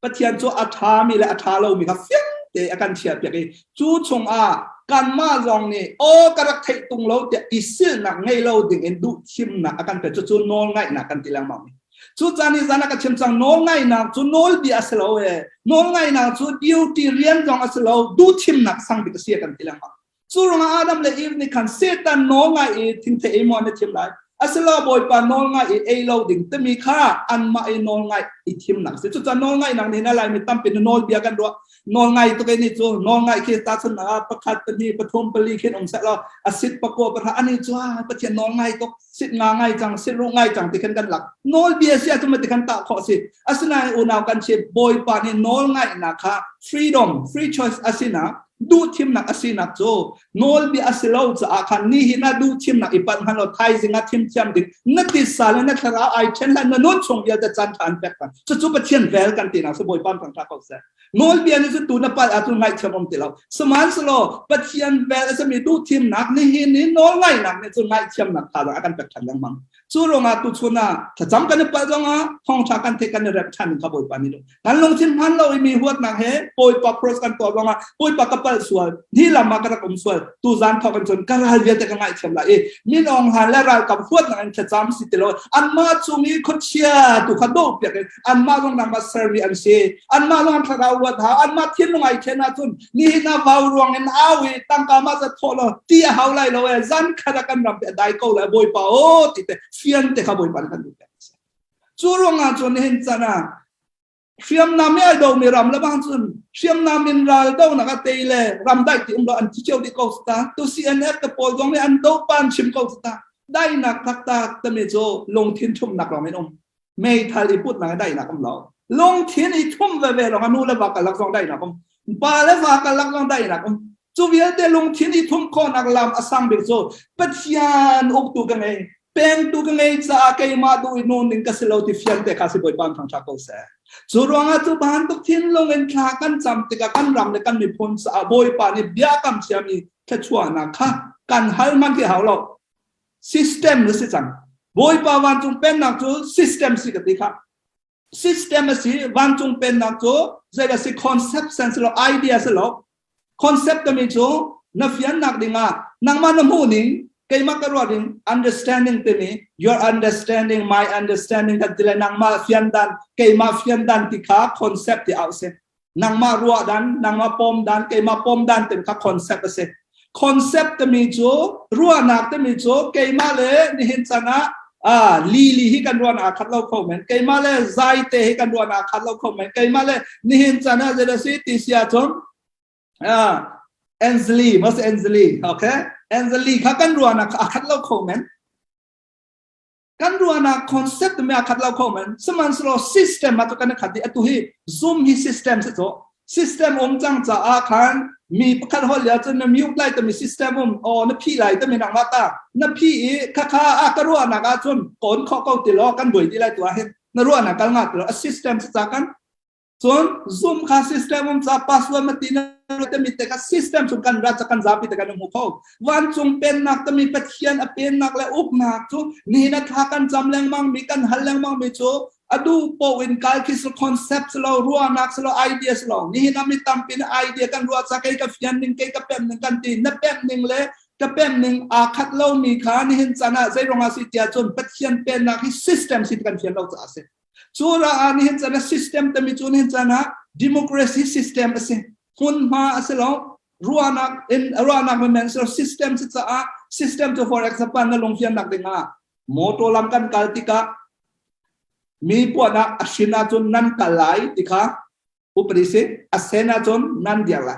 Pathian cu a ṭhami le a ṭha lomi kha fiang te a kan chiahpiak i cu chungah kanmah zong nih aw ka rak theih tung lo tiah i silnak ngei lo dingin duhthimnak a kan pek cucu nawlngaihnak kan ti lengmang mi. Cu caan i zan ah ka chim cang nawlngaihnak cu nawlbia a si lo e nawlngaihnak cu duty rian zong a si lo duhthimnak sang bik a si a kan ti lengmang. Cu ruangah Adam le Eve nih khan Satan nawl ngai i thingthei ei maw an i thim lai? Asilo Bawipa nawl ngai i ei lo ding timi kha anmah i nawl ngai i thimnak a si. Cucaah nawl ngaihnak nih na Laimi tampi na nawlbia kan ruah. Nawl ngai tuk ni cu nawl ngai khi tahchunhnak ah pakhat, pahnih, pathum, pali khin um seh law a sit pakua pahra ani cu ah Pathian nawl ngai tuk sit nga ngai cang sit ruh ngai cang ti khan kan lak. Nawlbia si ahcun ti khan tah khawh si. Asinain unau kan chim Bawipa nih nawl ngaihnak kha freedom, free choice a sinak duhthimnak a sinak cu nawlbia a si lo caah khan nihin ah duhthimnak i panh hmanh law thaizing ah thim thiam ding na titsa le na thlarau ai ṭhen hlan na nun chung vialte caan ṭha an pek hna cucu Pathian vel kan ti nak si Bawipa kan ṭha ko seh nawlbia nih cu tu na palh ahcun ngaihthiam um ti lo sihmanhsehlaw Pathian vel a simi duhthimnak nihin i nawlngaihnak nih cun ngaihthiamnak tha a kan pek ṭhan lengmang cu ruangah tuchun ah thlacam kan i palh zongah thawngṭha kan theih kan i remh ṭhan kha Bawipa nih Kan lungthin hman lo i mi huatnak he Bawipa cross kan tuah ruangah Bawipa ka palh sual, ni lam ah ka rak um sual, tu zan thawk in cun ka ral vialte ka ngaihthiam lai i min Aung Hlaing le ralkap huatnak in thlacam si ti lo anmah chung i khuachia tu kha doh piak in anmah zong nangmah sermi an si anmah zong an thlarau luat hau anmah thinlung ai khen ahcun nihin ah vau ruang in au i tangka mah zat thawh lo ti a hau lai lo e zan khat ah kan ram te a dai ko lai Bawipa o ti te fian te kha Bawipa nih kan duh piak cu ruangah cun nihin chan ah hriamnam i ai domi ram le bang cun hriamnam in ral donak a tei le ram daih ti um lo an thi cio dih ko ta tu CNF te pawl zong nih an do pan chim ko ta daihnak taktak tami cu lungthin thumnak lawng in um meithal i putnak i daihnak um lo lungthin i thum veve lawng a nu le va kalak zong daihnak um pa le va kalak zong daihnak um cu vialte lungthin i thum khawhnak lam a sang bik cu Pathian uktu ka ngei pengtu ka ngei caah keimah duh i nun ding ka si lo ti fian te kha si Bawipa thangṭha ko seh. Cu ruangah cu bantuk thinlung in thla kan cam tikah kan ram le kan miphun caah Bawipa nih bia kam ciami thluachuahnak kha kan hal hmanh khi hau lo. System na si cang. Bawipa vancung pennak cu system si ka ti kha. System a si vancung pennak cu zei a si concept sen si lo idea si lo concept tami cu na fiannak dingah nangmah na hmuh ning keimah ka ruah ding understanding timi your understanding my understanding kan ti le nangmah fian dan keimah fian dan ti kha concept ti au si nangmah ruah dan nangmah pom dan keimah pom dan timi kha concept a si concept timi cu ruahnak timi cu keimah le nihin chan ah ah lili hi kan ruahnak aa khat lo kho men keimah le zai te hi kan ruahnak aa khat lo kho men keimah le nihin chan ah zei si ti si ahcun ah Ansley mas Ansley okay Ansley kha kan ruahnak aa khat lo kho men Kan ruahnak concept me a khat lo kho men. Sihmanhsehlaw system ah cu kan i khat i atu hi Zoom hi system si cu. System um cang caah khan mi pakhat hol ya cun na mute lai tami system um o na phi lai tami nangmah ta na phi i khakha a ka ruahnak ah cun kawn khawh ko ti law kan buai ti lai tu ah hin na ruahnak kal nga ti law a system si ca kan Cun Zoom kha system um ca password ma ti na tami te kha system chung kan ra ca kan zapi te kan hmu kho. Vancung pennak tami Pathian a pennak le uknak cu nihin a thla kan cam lengmang mi kan hal lengmang mi cu adu po in kal khi concept lo ruahnak lo ideas lo nihin a mi tampi na idea kan ruah ca kei ka fian ning kei ka pem ning kan ti na pem ning le ka pem ning aa khat lo mi kha nihin chan ah zei ruangah si tiah cun Pathian pennak hi system si kan fian lo caah si. Cu ah nihin chan ah system tami cu nihin chan ah democracy system a si. Hmunhma a si lo. Ruahnak in ruahnak men so system si caah system cu for example na lungfiannak ding ah motor lam kan kal tikah mi puahnak a hrin ahcun nan kal lai ti kha upadi si a sen ahcun nan dir lai.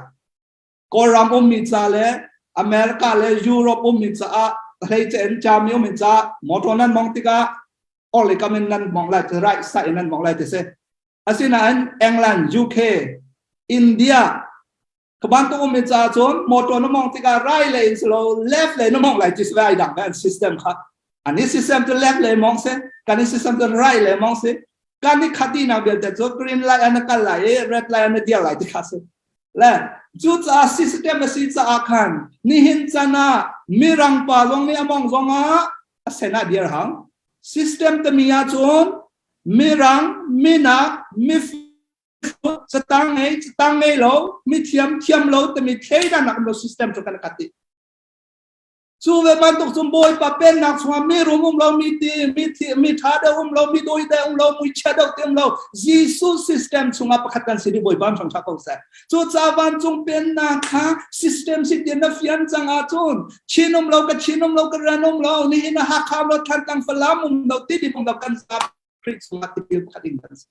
Kawlram ummi ca le America le Europe ummi caah hleice in Germany ummi caah motor nan mong tikah orhlei kam in nan mong lai right side in nan mong lai ti si. Asinain England, UK, India ka bantuk um mi ca cun motor na mong tikah right lane si lo left lane na mong lai ti si ai dang an system kha ani system cu left lane mong si kan i system cu right lane mong si kan i khati nak vialte cu green light an kal lai i red light an dir lai ti kha si le cu caah system a si caah khan nihin chan ah mirang pa zong nih among zong ah a sen ah dir hang system tami ah cun mirang minak mif catang ngei catang ngei lo mi thiam thiam lo timi thleidannak um lo system cu kan kat dih cu ve bantuk cun bawipa pennak chungah mi rum um lo mi ti mi thi mi tha deuh um lo mi doi deuh um lo mui chia deuh ti um lo Jesuh system chungah pakhat kan si di bawipa thang tha ko seh cu ca vancung pennak kha system si ti na fian cang ahcun Chin um lo ka Chin um lo ka rian um lo nihin a Hakha um lo Thantlang Falam um lo ti di um lo kan zap Khrih chungah tipil pakhat in kan si.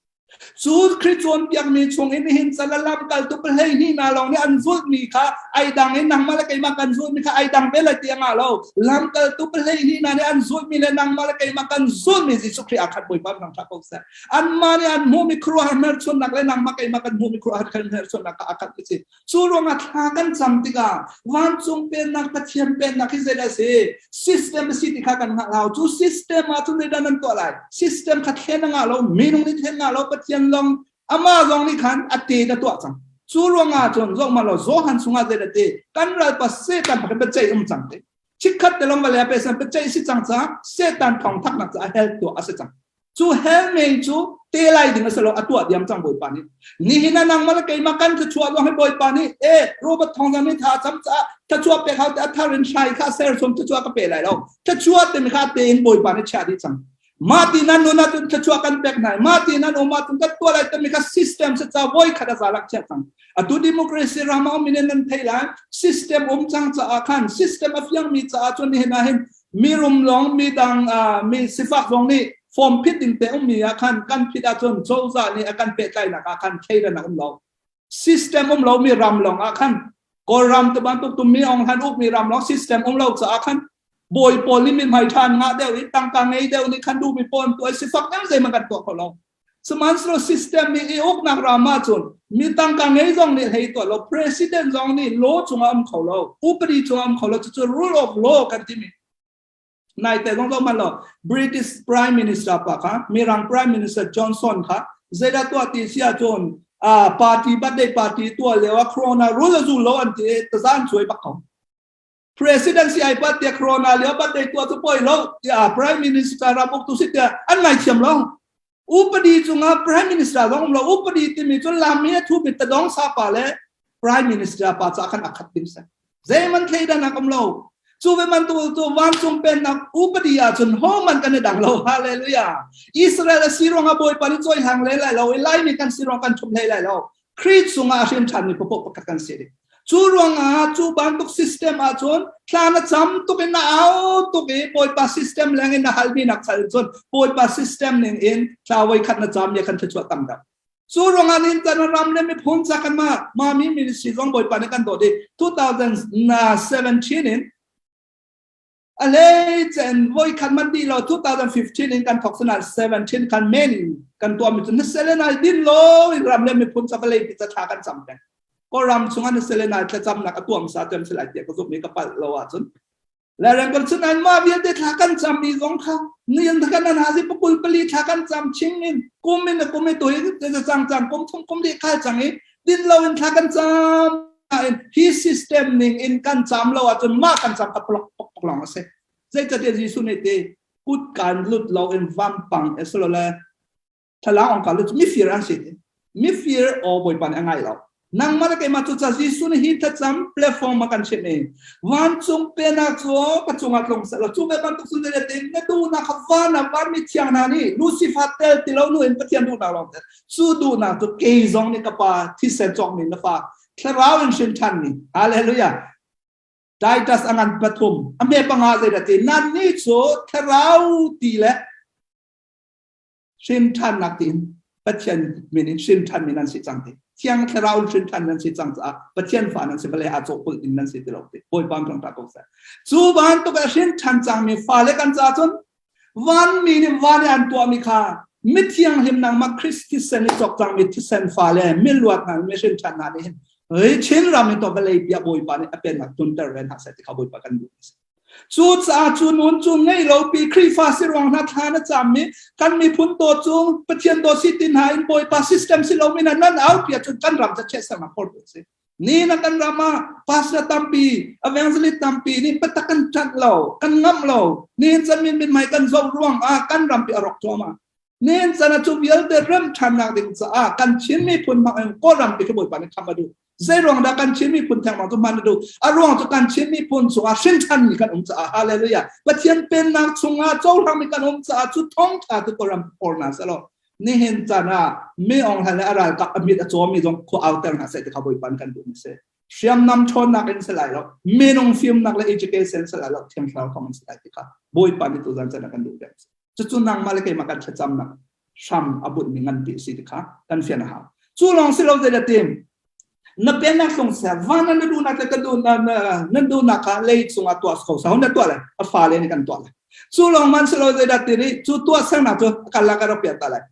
Cu Khrih cawnpiakmi chung in nihin can a lamkaltu pahlei hnih hna lawng nih an zulhmi kha ai dang in nangmah le keimah kan zulhmi kha ai dang ve lai ti a ngah lo. Lamkaltu pahlei hnih hna nih an zulhmi le nangmah le keimah kan zulhmi Jesuh Khrih aa khat Bawipa thangṭhat ko seh. Anmah nih an hmuhmi khuaruahhar hmelchunhnak le nangmah keimah kan hmuhmi khuaruahhar hmelchunhnak kha aa khat ti si. Cu ruangah thla kan cam tikah vancung pennak Pathian pennak hi zeidah a si? System a si ti kha kan hngalh hau. Cu system ah cun zeidah nan tuah lai? System kha thlen a ngah lo, minung nih thlen ngah lo, Pathian lawng amah zong nih khan a te na tuah cang. Cu ruangah cun zoh lo Johan chungah zeidah ti? Kan ralpa Satan pakhat biaceih um cang ti. Chikkhat te lawng va le pe san biaceih si cang caah Satan thawng thaknak caah hell tuah a si cang. Cu hell mei cu te lai ding a si lo a tuah diam cang Bawipa nih. Nihin ah nangmah le keimah kan thluachuah ruang hi Bawipa nih e Robert Thawng Zang nih tha cam caah thluachuah pek hau te a thar in hrai kha ser sum thluachuah ka pe lai lo. Thluachuah timi kha te in Bawipa nih chiah dih cang. Mah ti nan nun ahcun thluachuah kan pek hna. Mah ti nan um ahcun kan tuah lai timi kha system se ca voi khat a za lak chiah cang. Atu democracy ram ah um in nan thei lai. System um cang caah khan system a fiangmi caah cun nihin ah hin mirum lawng midang mi sifak zong nih form phit ding te ummi ah khan kan phit ahcun cozah nih a kan pehtlainak ah khan thleidan a um lo system um lo mi ram lawng ah khan Kawlram te bantuk tum mi ong han uk mi ram lawng system um lo caah khan bawi pawl nih mithmai ṭhan ngah deuh i tangka ngei deuh nih khan duhmi pawl tuah sifak deuh zeihmanh kan tuah kho lo Sihmanhsehlaw system nih i uknak ram ahcun mi tangka ngei zong nih hlei tuah lo, president zong nih law cungah um kho lo, upadi cungah um kho lo, cucu rule of law kan timi. Naite zong zong man lo, British Prime Minister pa kha, Mirang Prime Minister Johnson kha, zeidah tuah ti si ahcun, uh, party birthday party tuah lio ah corona rule a zul lo an ti, tazan cuai bak ko. Presidency ai pat tiah corona lio birthday tuah cu poi lo tiah prime minister ram uktu si tiah an ngaithiam lo. Upadi cungah prime minister zong um lo. Upadi timi cu lami a thu mi tadong sa pa le prime minister pa ca khan a khat ding si. Zeiman thleidan ak um lo. Cu ve man tu cu vancung pennak upadi ahcun ho man kan i dang lo. Hallelujah. Israel a si ruangah Bawipa nih cawi hlang le lai lo i Laimi kan si ruang kan ṭhum hlei lai lo. Khrih chungah a hrin ṭhanmi paoh pakhat kan si ding. Cu ruangah cu bantuk system ahcun thla na cam tuk in na au tuk i Bawipa system leng in na halmi nak chal cun Bawipa system ning in thla voi khat na cam ya kan thluachuah tam deuh. Cu ruangah nin tan ram le miphun ca kan ma mami ministry zong Bawipa nih kan dawt i 2017 in A hleice voi khat man dih lo 2015 in kan thok sana 17 khan men in kan tuahmi cu na sele nai din lo in ram le miphun ca vawlei pi ca thla kan cam peng. Kawlram chungah na sele nai thlacamnak a tuam sa tuam silai tiah ka zumh i ka palh lo ahcun le reng kan cun an mah vialte thla kan cam mi zong kha nian kan an hazi pakul pali thla kan cam ching in kum in kum i tu hi cang cang kum thum kum li khal cang i din lo in thla kan cam hi system ning in kan cam lo ahcun mah kan cam ka plok pok pok lawng a si zeicahtiah Jesuh nih ti kut kan lut lo in vampang asilole thlalang ong ka lut mifir an si ti mifir aw bawipa nih a ngai lo nangmah le keimah cu ca Jesuh nih hi thlacam platform a kan chimh i vancung penak cu ka cungah tlung seh law cu ve bantuk sun le te na duhnak kha van ah vanmi thiang hna nih Lucifer tel ti lo nu in Pathian duhnak lawng te cu duhnak cu kei zong nih ka pa thisen cawkmi na fa thlarau in hrin ṭhan mi hallelujah Titus a ngan pathum a hme panga zeidah ti nan nih cu thlarau ti le hrin ṭhannak tiin Pathian min in hrin ṭhan mi nan si cang ti thiang thlarau in hrin ṭhan nan si cang caah Pathian fa nan si vale aa cawhpulh ding nan si ti lo ti Bawipa thang ta ko seh cu bantuk a hrin ṭhan cang mi fale kan ca cun vanmi nih van i an tuahmi kha. Mithianghlim nangmah Christ thisen i cawk cangmi thisen fale miluat hna mihrin ṭhan hna nih hin Chin ram in to vawlei bia Bawipa nih a pennak tlunter ve hna seh ti kha Bawipa kan duh. Cucaah cu nun cu ngei lo pi Khrihfa si ruang hna thla na cammi kan miphun daw cu Pathian daw si ti hna in Bawipa system si lomi na nan au pi ahcun kan ram ca chiatsernak phortu a si. Ni na kan ram ah pastor tampi, evangelist tampi nih biatak kan ṭanh lo, kan ngamh lo. Nihin can min mithmai kan zoh ruang ah kan rampi a rawk cuahmah. Nihin can ah cu vialte rem ṭhannak ding caah kan Chin miphun hmang in Kawlram pi khi Bawipa nih kham a duh. Zei ruang dah kan Chin miphun thengmang cu hman a duh? A ruang cu kan Chin miphun chungah hrinṭhanmi kan um caah hallelujah. Pathian pennak chungah cohlangmi kan um caah cu thawngṭha tu Kawlram phor hna selaw nihin caan ah mi ong hlan le a ralkap a mit a cawmi zong khua auter hna seh ti kha Bawipa kan duh mi si. Hriamnam ṭhawnnak in si lai lo, minung fimnak le education si lai lo, thiang thlarau thawng in si lai ti kha Bawipa nih tuzan caan ah kan duh peng si. Cucu nangmah le keimah kan thlacamnak hram a bunhmi nganpi a si ti kha kan fian a hau. Cu lawng si lo zeidah tim na pennak hlung seh van na duhnak le ka duh na duhnak kha lei cungah tuah ko sa na tuah lai a fale nih kan tuah lai cu lawng man si lo zeidah ti ri cu tuah sernak cu kal la ka rak piah ta lai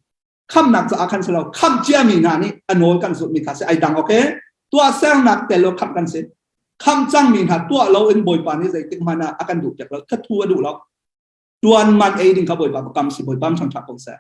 khamnak caah khan si lo khamh ciami hna nih a nawl kan zulhmi kha si ai dang okay tuah sernak tel lo khamh kan si khamh cangmi hna tuah lo in bawipa nih zeitik hmanh ah a kan duh piak lo thathu a duh lo tuan man ei ding kha Bawipa kam si Bawipa thangṭhat ko seh.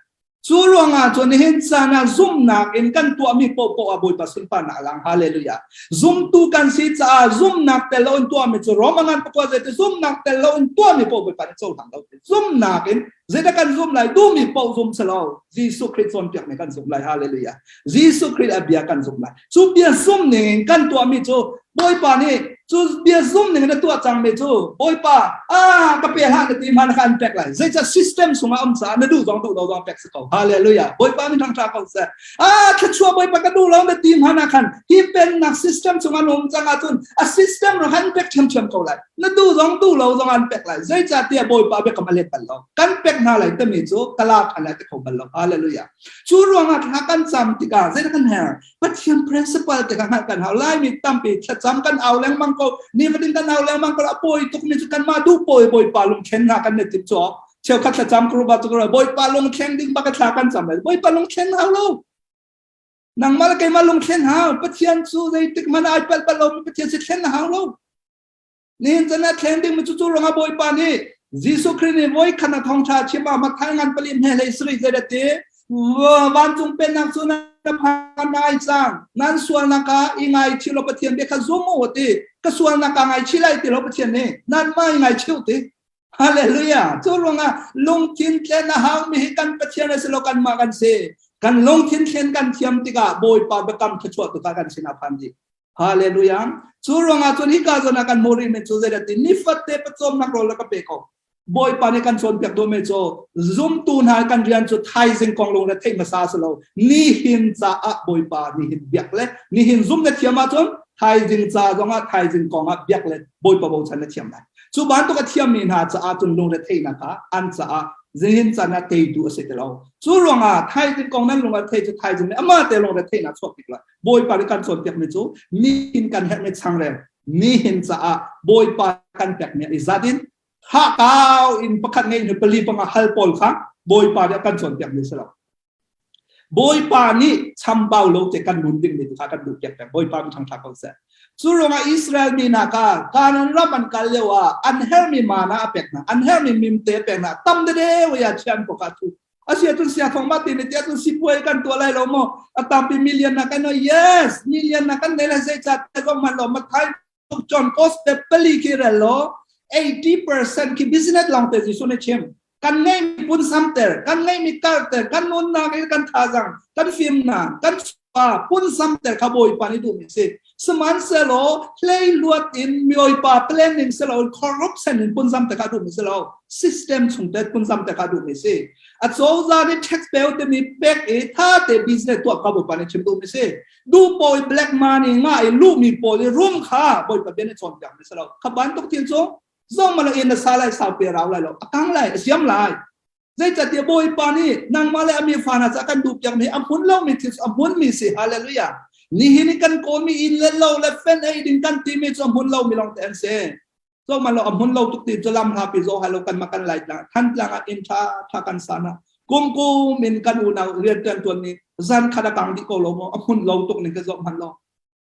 Cu ruangah cun nihin caan ah zumhnak in kan tuahmi paohpaoh ah Bawipa sunparnak lang hallelujah. Zumtu kan si caah zumhnak tel lo in tuahmi cu Roma ngan pakua zei ti zumhnak tel lo in tuahmi paoh Bawipa nih cohlang lo. Zumhnak in zeidah kan zum lai duhmi paoh zum si lo Jesuh Khrih cawnpiakmi kan zum lai hallelujah. Jesuh Khrih a bia kan zum lai. Cu bia zum ning in kan tuahmi cu Bawipa nih cu bia zum ning in a tuah cangmi cu Bawipa ah ka pe hlah na ti hmanh kha an pek lai. Zeicah system chungah um caah na duh zong duh lo zong pek si ko. Hallelujah. Bawipa min thangṭha ko seh. Ah thluachuah Bawipa ka duh lo na ti hmanh ah khan hi pennak system chungah na um cang ahcun a system ro han pek ṭhiamṭhiam ko lai. Na duh zong duh lo zong an pek lai. Zeicahtiah Bawipa biakam a let bal lo. Kan pek hna lai timi cu ka la ṭhan lai ti kho bal lo. Hallelujah. Cu ruangah thla kan cam tikah zeidah kan herh? Pathian principle te kha hngalh kan hau. Laimi tampi thlacam kan au lengmang ko. Nifatin kan au lengmang ko. A pawi tukmi cu kanmah duh pawi Bawipa lungthlen hna kan i tim cu. Cheukhat thlacam kruba cu Bawipa lungthlen ding bak thla kan cam lai. Bawipa lungthlen hau lo. Nangmah le keimah lungthlen hau. Pathian cu zeitik hmanh ai palh bal lomi Pathian si thlen hau lo. Nihin chan ah thleng ding mi cu cu ruangah Bawipa nih Jesuh Khrih nih voi khat a thawngṭha chim ah Matthai ngan pali hme hlei sarih zeidah ti vancung pennak cu na phan ai cang nan sualnak ah i ngaichih law Pathian bia kha zum u ti ka sualnak ah ngaichih lai ti lo Pathian nih nanmah i ngaichih ti Hallelujah cu ruangah lungthin tlen a haumi hi kan Pathian a si lo kanmah kan si kan lungthin thlen kan thiam tikah Bawipa biakam thluachuah tu kha kan sinah phan dih Hallelujah. Cu ruangah cun hika zawn ah kan hmuh rihmi cu zeidah ti nifate pawcawmnak rawl ka pe ko. Bawipa nih kan cawnpiak duhmi cu zumtu hna kan rian cu thaizing kong lung le theih hmasa si lo. Nihin caah Bawipa nihin biak le nihin zum na thiam ahcun thaizing ca zongah thaizing kong ah biak le Bawipa bochan na thiam lai. Cu bantuk a thiammi hna caah cun lungre theihnak ah an caah nihin caan ah teitu a si ti lo. Cu ruangah thaizing kong nan lung a thei cu thaizing nih amah te lungre theihnak chuak tik lai. Bawipa nih kan cawnpiakmi cu nihin kan herhmi changreu nihin caah Bawipa kan pekmi i zat in hahkau in pakhat ngei hnu pali panga hal pawl kha Bawipa nih a kan cawnpiakmi si lo. Bawipa nih chambau lo te kan nun dingmi tu kha kan duh piak peng. Bawipa mi thangtha ko seh. Cu ruangah Israel mi hna kha Kanaan ram an kal lio ah an herhmi mana a pek hna, an herhmi mimte a pek hna, tam dede ya chian ko kha thu Asi ahcun sia thong ma ti ne ti ahcun sipuai kan tuah lai lo maw? A tampi million na kan yes, million na kan nei lai zei ca te zong man lo ma thai John Cost te pali khi rel lo 80% khi business long te Jesuh nih chim. Kan ngeimi punsamter, kan ngeimi karter, kan nunnak i kan thazang, kan fimnak, kan pa punsamter kha Bawipa nih duhmi si. Sihmanhsehlaw hleihluat in mibawipa planning si lo corruption in punzam te kha duhmi si lo system chung te punzam te kha duhmi si. A cozah nih tax pe timi pek i tha te business tuah kha bawipa nih chim duhmi si. Du pawl black money nga i luhmi pawl i rum kha bawipa bia nih cawnpiakmi si lo. Kha bantuk thil cu zong ma lo in na sa lai sau pe rau lai lo a kang lai a siam lai. Zeicahtiah Bawipa nih nangmah le a mi fa hna caah kan duhpiakmi a hmun lomi thil cu a hmunmi si. Hallelujah. Nihin i kan kawlmi inn le lo le fen ei ding kan timi cu a hmun lomi lawngte an si. Zohman lo a hmun lo tuk ti cu lam hlapi zoh hai lo kan ma kan lai tlang than tlang ah inn tha tha kan sa na. Kum kum in kan unau rian ṭuan tuan ni zan khat a kang dih ko lo maw? A hmun lo tuk ning ka zoh hmanh lo.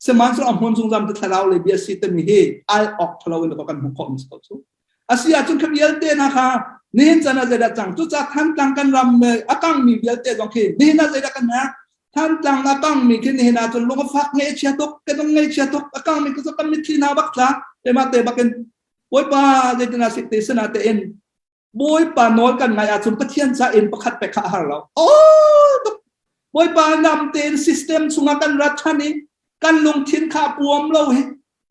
Sihmanhsehlaw a hmun zungzam te thlarau le bia si timi hi al awk ṭhalo in kan hmuh khawh mi si ko cu. A si ahcun kha vialte hna kha nihin chan ah zeidah cang? Cucaah Thantlang kan ram a kangmi vialte zong khi nihin ah zeidah kan herh? Thantlang a kangmi khi nihin ah cun lung a fak ngaihchia tuk, kan um ngaihchia tuk, a kangmi cu kan mitthli hna bak tla. Keimah te bakin Bawipa zeitin ah sik te sana tein Bawipa nawl kan ngaih ahcun Pathian ca in pakhat pek kha a har lo. Oh, Bawipa nam tein system chungah kan rat ṭhan i kan lungthin kha a puam lo hi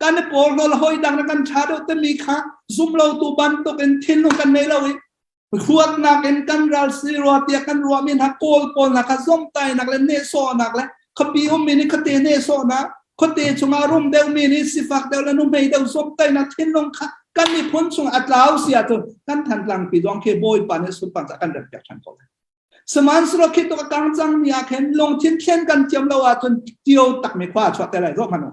kan i porhlaw hawi dang na kan ṭha deuh timi kha zum lo tu bantuk in thinlung kan nei lo i huatnak in kan ral si rua tiah kan ruahmi hna kawl pawl hna kha zomtainak le nehsawhnak le khuapi ummi nih khuate nehsawhnak khuate chungah rum deuhmi nih sifak deuh le nuhmei deuh zomtaihnak thinlung kha kan miphun chung a tlau si ahcun kan Thantlang pi zong khi Bawipa nih sunpar ca kan rempiak ṭhan ko lai. Sihmanhsehlaw khi tuk a kang cangmi ah khin lungthin thlen kan thiam lo ahcun tio takmi khua a chuah te lai zoh hmanh u.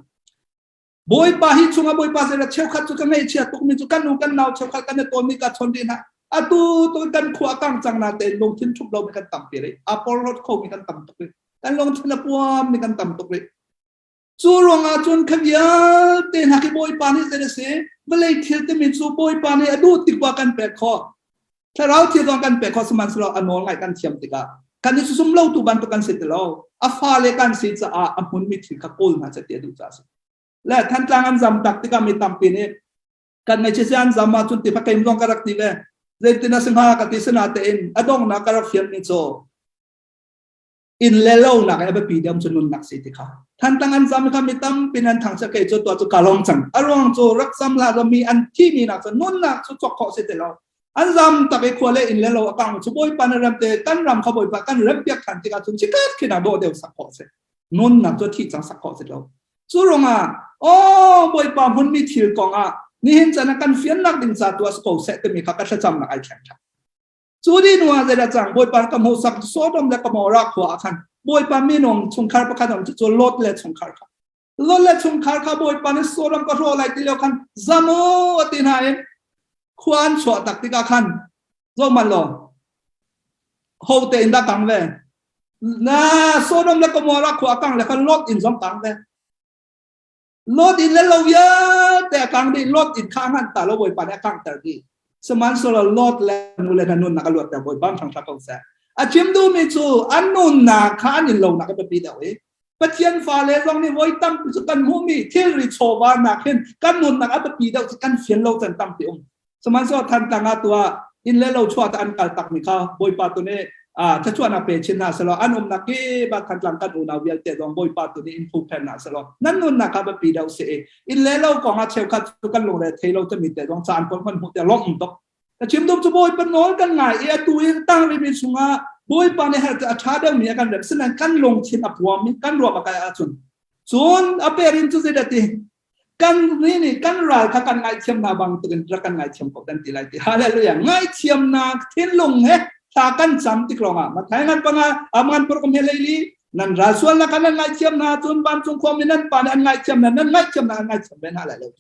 Bawipa hi chungah Bawipa zei cheukhat cu ka ngaihchia tukmi cu kan u kan nau cheukhat kan i tawnmi ka chawn rih hna. Atu tu kan khua a kang cang na tein lungthin ṭhup lomi kan tampi rih. A porhlawt khomi kan tam tuk rih. Kan lungthin a puammi kan tam tuk rih. Cu ruangah cun kha vialte hna khi Bawipa nih zei a si? Vawlei thil timi cu Bawipa nih a duh tik pa kan pek khawh. Thlarau thil zong kan pek khawh sihmanhsehlaw a nawl ngaih kan thiam tikah kan i susum lo tu bantuk kan si ti lo. A fale kan si caah a hmunmi thil kha kawl hna seh ti a duh caah a si. Le Thantlang an zam tak tikah mi tampi nih kan ngaihchia an zam ahcun ti keim zong ka rak ti ve. Zeitin a si hnga ka ti sinatein a donghnak ka rak fianmi cu inn le lo nak a biapi deuh cu nunnak si ti kha Thantlang an zam kha mi tampi nan thang kei cu tuah cu ka lawm cang a ruang cu rak zam hlah lo mi an thi mi nak cu nunnak cu cawk khawh si ti lo an zam tak i khua le inn le lo a kang cu bawipa na ram te kan ram kha bawipa kan rem piak than tikah cun chikat khin ah dawh deuh sak khawh si nunnak cu thi cang sak khawh si lo cu ruangah oh bawipa hmunmi thil kong ah nihin chan ah kan fiannak ding ca tu a si ko seh timi kha ka thlacamnak ai thleng ṭhan Cu dih hnu ah zeidah cang? Bawipa ka hmuhsak Sodom le Gomorrah khua ah khan Bawipa minung chungkhar pakhat um cu Lot le chungkhar kha. Lot le chungkhar kha Bawipa nih Sodom ka hrawh lai ti lio khan zam u a ti hna i khua an chuah tak tikah khan zoh man law ho te in dah kang ve na Sodom le Gomorrah khua kang le khan Lot inn zong kang ve Lot in le lo vialte a kang dih Lot in kha ngan ta lo Bawipa nih a kangter dih sihmanhsehlaw Lot le nu le hna nunnak a luatter Bawipa thangṭhat ko seh a chim duhmi cu an nunnak kha an in lonak a biapi deuh i Pathian fale zong nih voi tampi cu kan hmuhmi thilri chawva nak hin kan nunnak a biapi deuh cu kan fian lo can tampi um Sihmanhsehlaw Thantlang ah tuah inn le lo chuah an kal takmi kha Bawipa tu nih thluachuahnak pe chin hna selaw an umnak kip ah Thantlang kan unau vialte zong Bawipa tu nih in huhphenh hna selaw nan nunnak kha biapi deuh si i inn le lo kong ah cheukhat cu kan lungre thei lo timi te zong caan pawl hman hmuh te lawmh um tuk ka chim dum cu Bawipa nawl kan ngai i atu i tang rimi chungah Bawipa nih her a ṭha deuhmi a kan rem sinain kan lungthin a puam i kan ruam a kai ahcun cun a perin cu zeidah ti Kan nih nih kan ral kha kan ngaihthiam hna bang tukin rak kan ngaithiam ko kan ti lai ti. Hallelujah. Ngaihthiamnak thinlung he thla kan cam tik lawngah Mathai ngan panga aman por kum he leili nan ral sualnak kha nan ngaihthiam hna cun vancung khuami nan pa nih an ngaihthiam hna nan ngaihthiam hna an ngaihthiam ve hna lai lo.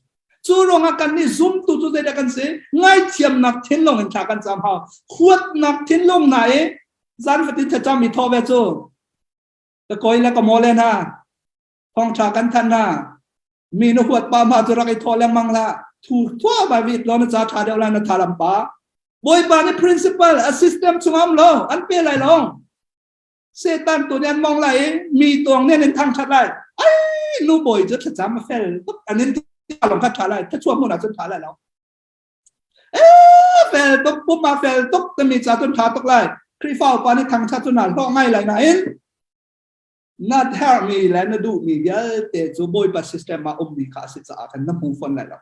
Cu ruangah kan nih zumtu cu zeidah kan si? Ngaihthiamnak thinlung in thla kan cam hau. Huatnak thinlung hna i zan fatin thlacam i thawh ve cu ka koi le ka maw le hna thawngṭha kan thanh hna mi na huat pa ma cu rak i thawh lengmang hlah thu thua bai vit law na ca ṭha deuh lai na tha lam pa bawipa nih principal a system chung am lo an pe lai lo setan tu nih an mong lai i mi tuang nih an in thangṭhat lai ai nu bawi cu thlacam a fel tuk an in long kha ṭha lai thlachuah hmun ah cun ṭha lai lo eh fel tuk pum a fel tuk timi ca cun ṭha tuk lai Khrihfa upa nih thangṭhat cu na hlawh ngai lai nain Na herhmi le na duhmi vialte cu Bawipa system ah ummi kha a si caah khan na hmu fawn lai lo.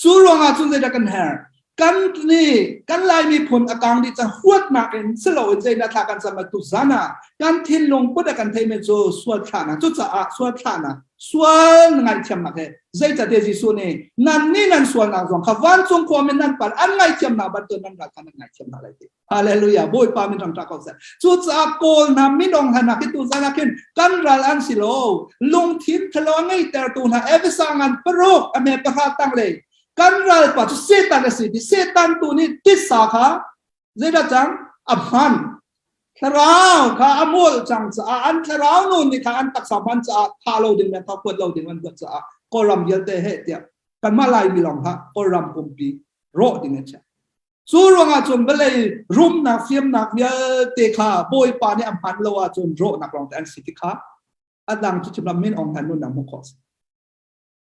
Cu ruangah cun zeidah kan herh? Kan nih kan Lai miphun a kang dih cang huatnak in siloin zeidah thla kan cam tu zan ah kan thinlung put a kan theimi cu sual thlahnak cucaah sual thlahnak sual na ngaihthiamnak he zeicahtiah Jesuh nih nan nih nan sualnak zong kha vancung khuam in nan pal an ngaihthiamnak bantuk nan ral kha nan ngaihthiam hna lai ti. Hallelujah. Bawipa min ram ko seh. Cucaah Kawl hna minung hna nak hi tu zan ah khin kan ral an si lo. Lungthin thalo ngeitertu hna Efesa ngan paruk a me pahra tang le kan ral pa cu Satan a si ti Satan tu nih titsa kha zeidah cang a hman. Thlarau kha a mual cang caah an thlarau nun nih kha an taksa hman caah thah lo ding le huat lo ding an huat caah Kawlram vialte he tiah kanmah Laimi lawng hlah Kawlram pumpi rawh ding an chiah. Cu ruangah cun vawlei rumnak fiamnak vialte kha Bawipa nih a hman lo ahcun rawhnak lawngte an si ti kha a dang cu chimlam min ong hlan nunnak hmuh khawh a si.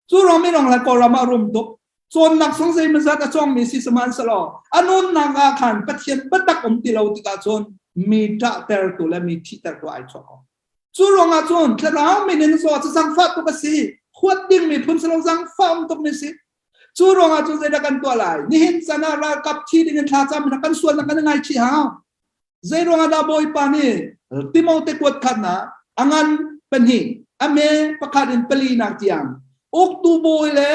Cu ruang min ong hlan Kawlram ah rum tuk cawnnak sung zeimawzat a cawngmi si sihmanhsehlaw a nunnak ah khan Pathian biatak um ti lo tikah cun mi ṭahtertu le mi thihtertu ai chuah ko. Cu ruangah cun thlarau min in zaw cu zangfah tuk a si. Huat ding miphun si lo zangfah um tukmi si. Cu ruangah cun zeidah kan tuah lai? Nihin chan ah ralkap thi ding in thlacam in kan sualnak kan i ngaichih hau. Zei ruangah dah Bawipa nih Timote kuat khatnak a ngan pahnih a me pakhat in palinak tiang uktu bawi le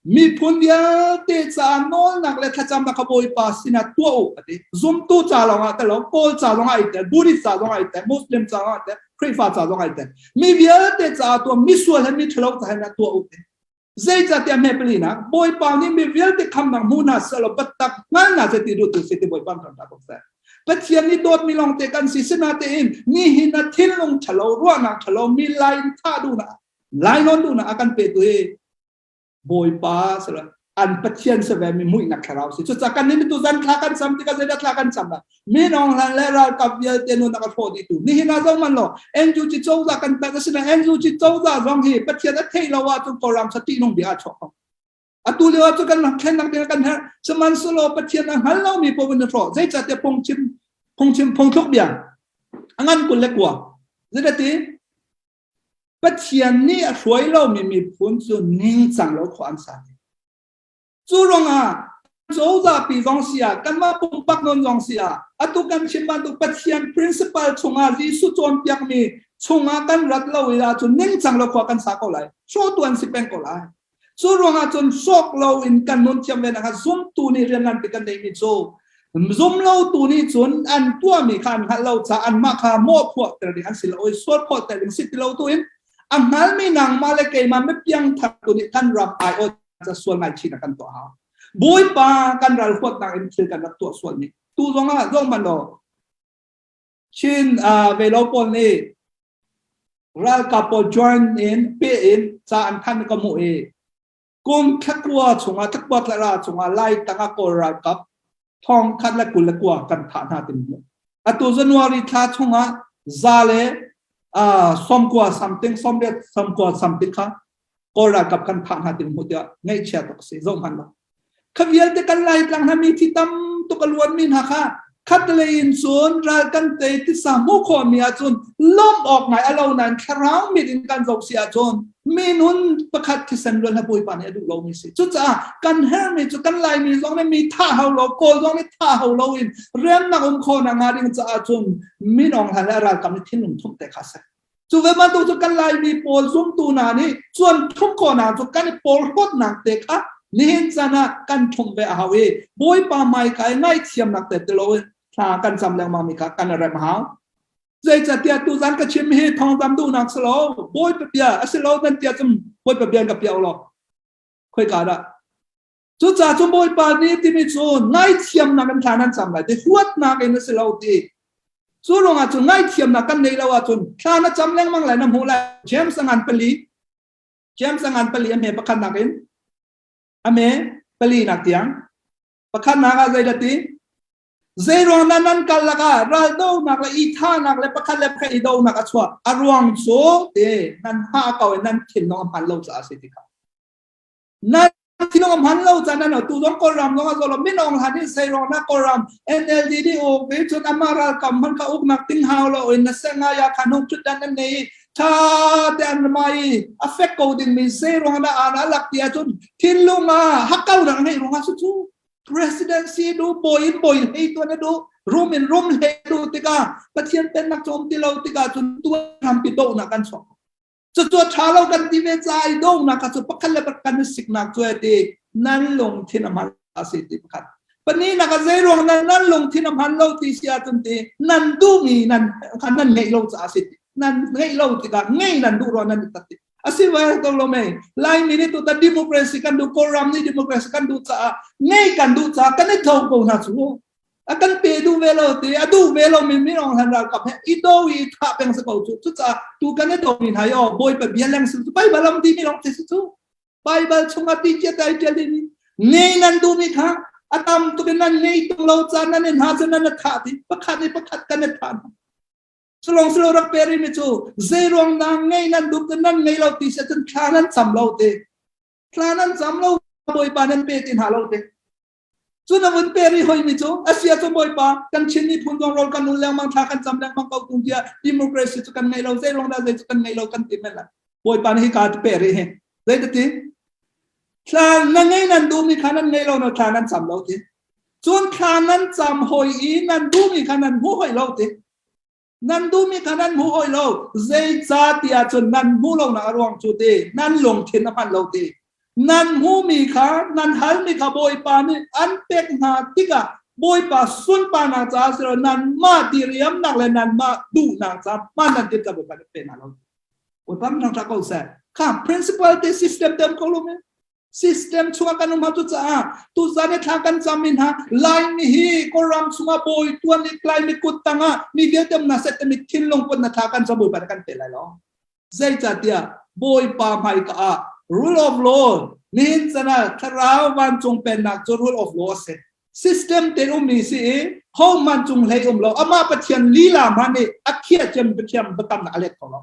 miphun vialte caah nawlnak le thlacamnak kha Bawipa sinah tuah u a ti. Zumtu ca lawngah tel lo, Kawl ca zongah ai tel, Buddhist ca zongah ai tel, Muslim ca zongah ai tel, Khrihfa ca zongah ai tel. Mi vialte caah tuah, misual he mi ṭhalo ca he tuah u ti. Zeicahtiah hme palinak Bawipa nih mi vialte khamnak hmu hna sehlaw biatak hngal hna seh ti duhtu si ti Bawipa kan ṭha tuk seh. Pathian nih dawtmi lawngte kan si sinatein nihin ah thinlung ṭhalo ruahnak ṭhalo mi lai in thah duhnak lainawn duhnak a kan petu hi Bawipa sila an Pathian si ve mi muihnak thlarau si. Cucaah kan nih tu zan thla kan cam tikah zeidah thla kan cam la? Min Aung Hlaing le ralkap vialte nun a ka hrawh dihtu. Nihin ah zoh man law NUG cozah kan tat asinain NUG cozah zong hi Pathian a theih lo ahcun Kawlram sa ṭihnung bik ah chuak ko. Atu lio ah cu kan thlennak ding kan herh. Sihmanhsehlaw Pathian a hngal lomi paoh in a hrawh. Zeicahtiah phungchim phungchim phungthluk bia a ngan 29. Zeidah ti? Pathian nih a hruai lomi miphun cu ningcang lo khua an sa. Cu ruangah cozah pi zong si ah kanmah pumpak nawn zong si ah atu kan chim bantuk Pathian principle chungah Jesuh cawnpiakmi chungah kan rat lo i ahcun ningcang lo khua kan sa ko lai. Hrawhtu an si peng ko lai. Cu ruangah cun hrawk lo in kan nun thiam ve nakhnga zumtu nih rian nganpi kan neihmi cu zumlotu nih cun an tuahmi kha an hngalh lo caah anmah kha mawhphuah ter ding an si lo i sual phawt ter ding si ti lo tu in a hngalmi nangmah le keimah mipiangthar tu nih kan ram aiawh ca sual ngaihchihnak kan tuah hau. Bawipa kan ral huatnak in thil kan rak tuah sual ni. Tu zong ah zong man lo Chin velo pawl nih ralkap pawl join in pe in ca an than ka hmuh i kum thlakua chungah thlakua thlara chungah lai tangah kawl ralkap thong khat le 29 kan thah hna tin mu atu January thla chungah za le 90 something 80 90 something kha Kawl ralkap kan thah hna tin hmu tiah ngaihchia tuk si zoh hmanh lo kha vialte kan lai tlang hna mi thi tam tuk a luan mi hna kha khat lei in cun ral kan tei tisa hmuh khawh mi ahcun lawmh awk ngai a lo nain thlarau mit in kan zoh si ahcun minun pakhat thisen luan ha Bawipa nih a duh lomi si cucaah kan hermi cu kan Laimi zong nih mi thah hau lo Kawl zong nih thah hau lo in riannak um khawh nak hnga ding caah cun min Aung Hlaing le ralkap nih thinlung thumh te kha si Cu ve bantuk cu kan Laimi pawl zumtu hna nih cuan thum khawhnak cu kan i porhlawtnak te kha nihin caan ah kan thum ve a hau i Bawipa hmaika i ngaihthiamnak te ti loin thla kan cam lengmang mi kha kan i rem hau. Zeicahtiah tuzan ka chim hi thawngzam duhnak si lo, Bawipa bia a si lo nan tiah cun Bawipa bia in ka piah law khoika dah Cucaah cu Bawipa nih timi cu ngaithiamnak in thla nan cam lai ti huatnak in a si lo ti. Cu ruangah cun ngaithiamnak kan neih lo ahcun thla na cam lengmang lai na hmuh lai. James a ngan pali James a ngan pali a hme pakhatnak in a hme pali nak tiang pakhatnak ah zeidah ti zei ruang dah nan kal lakah raldonak le ithahnak le pakhat le pakhat i donak a chuah a ruang cu ti nan ha ko i nan thinlung a hman lo caah a si ti kha nan thinlung a hman lo caan an tu zong Kawlram zong a zolo min Aung Hlaing nih zei ruang na Kawlram NLD nih uk i cun amah ralkam hman kha uknak ting hau lo in na seng ya khan hung thut dan an nei tha te an mai a fek ko ding mi zei ruang dah an alak ti ahcun thinlung ah hakau nak ngei ruang ah su cu presidency du bawi in bawi hlei tuan a du rum in rum hlei du tikah Pathian pennak cu um ti lo tikah cun tuan rampi do nak kan chuak Cucu a ṭha lo kan ti ve caah i dawhnak kha cu pakhat le pakhat kan i siknak cu ti nan lungthin a hman a si ti pakhat. Pahnihnak ah zei ruang nan nan lungthin a hman lo ti si ahcun ti nan duhmi nan kha nan ngeih lo caah a si ti. Nan ngeih lo tikah ngei nan duh ruang nan i tat ti. A si vai ko lo mei. Laimi nih tutan democracy kan duh, Kawlram nih democracy kan duh caah ngei kan duh caah kan i tho ko hna cu. A kan pe duh ve lo ti, a duh ve lo mi minung hlan ralkap he i do i thah peng si ko cu. Cucaah tu kan i do mi hna yo Bawipa bia leng sim cu Baibal am ti mi lawng te si cu. Baibal chungah ti cia tai ṭial ding ngei nan duhmi kha a tam tuk in nan ngei tung lo caan nan in hna cu nan i thah ti pakhat nih pakhat kan i thah hna. Sulong sulo rak pe rimi cu zei ruang dah ngei nan duh nan ngei lo ti si cun thla nan cam lo ti. Thla nan cam lo Bawipa nan pe ti hna lo ti. Cu na vun pe rih hoimi cu a sia cu Bawipa kan Chin miphun zong rawl kan ul lengmang thla kan cam lengmang ko tung tiah democracy cu kan ngei lo zei ruang dah zei cu kan ngei lo kan ti men lai. Bawipa nih hika ti pe rih hi. Zei ti ti? Thla na ngei nan duhmi kha nan ngei lo na thla nan cam lo ti. Cun thla nan cam hoi i nan duhmi kha nan hmu hoi lo ti. Nan duhmi kha nan hmu hoi lo. Zeicah ti ahcun nan hmuh lonak a ruang cu ti nan lungthin a hman lo ti. Nan hmuhmi kha nan halmi kha Bawipa nih an pek hna tikah Bawipa sunparnak caah si lo nanmah diriamnak le nanmah duhnak caah hman nan timh caah Bawipa nih pe hna lo. Bawipa min thangṭhat ko seh. Kha principle te system te um ko lo mi. System chungah kan um cu caah tuzan i thla kan cam mi hna Laimi hi Kawlram chungah bawi tuan i Laimi kut tangah mi vialte um hna seh timi thinlung put na thla kan cam Bawipa nih kan pe lai lo. Zeicahtiah Bawipa hmaika ah rule of law nihin chan ah thlarau vancung pennak cu rule of law a si. System te ummi si i hohmanh cung hlei um lo amah Pathian lila hmanh nih a khiah ciami Pathian biakamnak a let kho lo.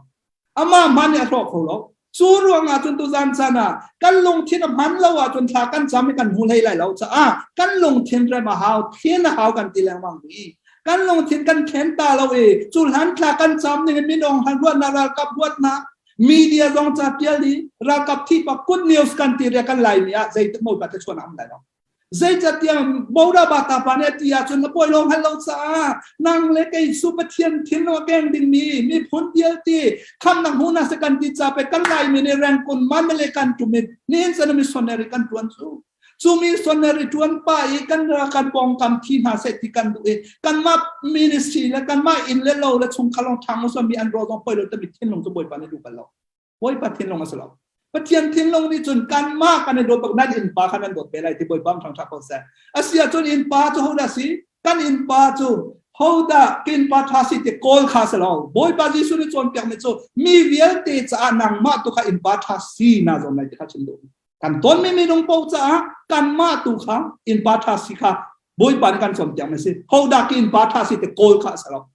Amah hmanh nih a hrawh kho lo. Cu ruangah cun tuzan caan ah kan lungthin a hman lo ahcun thla kan cam i kan hmu hlei lai lo caah kan lungthin rem a hau, thlen a hau kan ti lengmang mi. Kan lungthin kan thlen ta lo i cu hlan thla kan cam ning in minung han ruatnak ralkap ruatnak media zong ca tial i ralkap thi pa good news kan ti ria kan laimi ah zeitik mo pa te chuan am lai lo. Zeicahtiah Borabata pa nih a ti ahcun na pawi lawng hal lo caah nang le kei cu Pathian thinlung a keng dingmi miphun vialte khamnak hmu hna seh kan ti ca pe kan Laimi nih Rangoon Mandalay kan tum i nihin cun missionary kan tuan cu. Cu missionary tuan pa i kan kan pawngkam thi hna seh ti kan duh i kanmah ministry le kanmah inn le lo le chungkhar lawng ṭhang usawmi an rawl zong poi lo timi thinlung cu Bawipa nih duh bal lo. Bawipa thinlung a si lo. Pathian thinlung nih cun kanmah kan i dawt bak nan innpa kha nan dawt ve lai ti Bawipa ṭhang ṭha ko seh. A si ahcun innpa cu hodah si? Kan innpa cu hodah ka innpa ṭha si ti kawl kha si lo. Bawipa Jesuh nih cawnpiakmi cu mi vialte caah nangmah tu kha innpa ṭha si naa zuam lai ti kha chim duh. Kan tonmi minung paoh caah kanmah tu kha innpa ṭha si kha Bawipa nih kan cawnpiakmi si. Hodah ka innpa ṭha si ti kawl kha a si lo.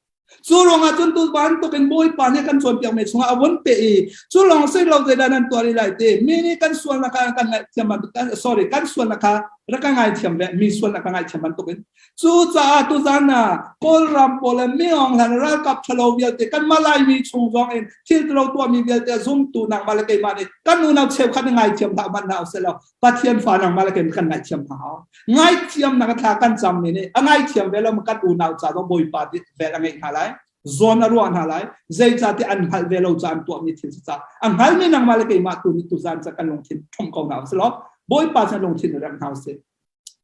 Cu ruangah cun tu bantuk in Bawipa nih kan cawnpiakmi chungah a vun peh i cu lawng si lo zeidah nan tuar i lai ti mi nih kan sualnak kha kan ngaihthiam bantuk sorry kan sualnak kha rak ka ngaithiam ve mi sualnak ka ngaithiam bantuk in cu caah tuzan ah Kawlram pawl le miong hlan ralkap ṭhalo vialte kan Malaimi chung zong in thil tlo tuahmi vialte zumtu nangmah le keimah nih kan unau cheukhat nih ngaithiam hlah hmanh hna usih law Pathian fa nangmah le keimah kan ngaihthiam hna hau. Ngaihthiamnak a thla kan cammi nih a ngaithiam ve lo kan unau ca zong Bawipa vel a ngeih hna lai. Zawn a ruah hna lai. Zeicahtiah an hngalh ve lo ca an tuahmi thil si ca. A hngalmi nangmah le keimah tu nih tuzan ca kan lungthin ṭhumh ko hna usih law Bawipa cu lungthin rem hna usih.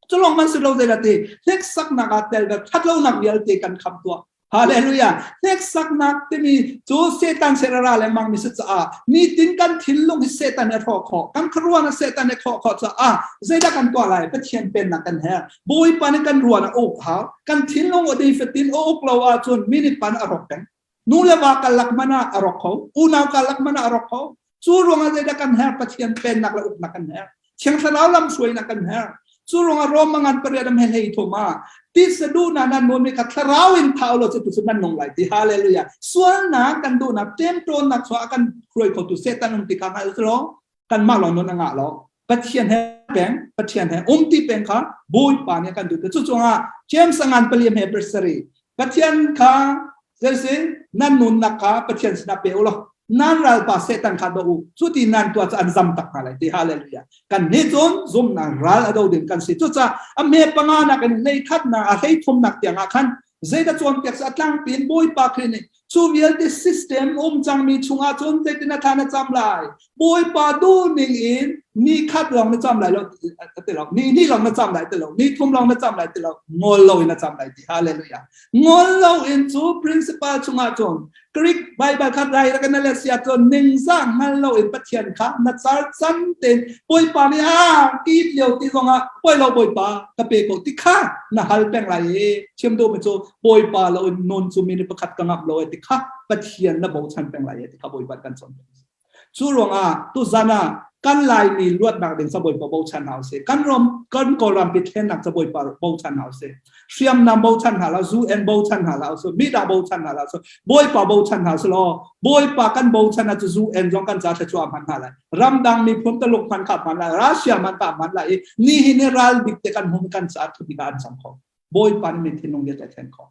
Cu lawng man si lo zeidah ti hneksaknak ah tel ve ṭhatlonak vialte kan kham tuah. Hallelujah. Hneksaknak timi cu Satan serara lengmang mi si caah nitin kan thinlung hi Satan he hrawh khawh, kan khuaruah na Satan he khawh khawh caah zeidah kan tuah lai? Pathian pennak kan herh. Bawipa nih kan ruah na uk hau. Kan thinlung a nifatin a uk lo ahcun minute pan a rawk peng. Nu le va karlak hmanh ah a rawk kho. Unau karlak hmanh ah a rawk kho. Cu ruangah zeidah kan herh? Pathian pennak le uknak kan herh. Thiang Thlarau lamhruainak kan herh. Cu ruangah Rom ngan pariat am he hlei thum ah tisa duhnak nan nunmi kha thlarau in thau lo cu tu nan nung lai ti hallelujah sualnak kan duhnak ṭemṭawnnak chuah a kan hruai khotu Satan um ti kha hngal lo kanmah lawng nun a ngah lo Pathian he peng Pathian he um ti peng kha Bawipa nih kan duh cu cungah James ngan pali he pasari Pathian kha Zeisin nan nunnak kha Pathian sinah pe u law nan ralpa Satan kha do u cu ti nan tuah cu an zam tak hna lai ti hallelujah kan nih cun zumnak ral a do ding kan si cucaah a hme panga nak in hlei khat nak a hlei thum nak tiang ah khan zeidah cawnpiak a tlangpi in Bawipa Khrih nih cu vialte system um cangmi chungah cun zeitin a thla na cam lai Bawipa duh ning in Ni khat lawng na cam lai lo ti lo, ni hnih lawng na cam lai ti lo, ni thum lawng na cam lai ti lo, ngol lo in na cam lai ti. Hallelujah. Ngol lo in cu principal chungah cun Greek Bible kha rai rak na le sia cun ningzah hngal lo in Pathian kha na car cam tein Bawipa nih a ki lio ti zongah poi lo Bawipa ka pe ko ti kha na hal peng lai i chim duh mi cu Bawipa lo in nun cu mi ni pakhat ka ngap lo e ti kha Pathian na bochan peng lai e ti kha Bawipa kan cawn peng. Cu ruangah tuzan ah kan Laimi luatnak ding ca Bawipa bochan hna usih. Kan ram kan Kawlram pi thlennak ca Bawipa bochan hna usih. Hriamnam bochan hna la, UN bochan hna la usih, mi dang bochan hna la usih, Bawipa bochan hna usih law Bawipa kan bochan ah cu UN zong kan ca thluachuah hman hna lai. Ramdang miphun Taluk hman kha hman lai, Russia hman ka hman lai i nihin hi ral bik te kan hum kan ca thubik ah an cang kho. Bawipa nih mi thinlung vialte thlen kho.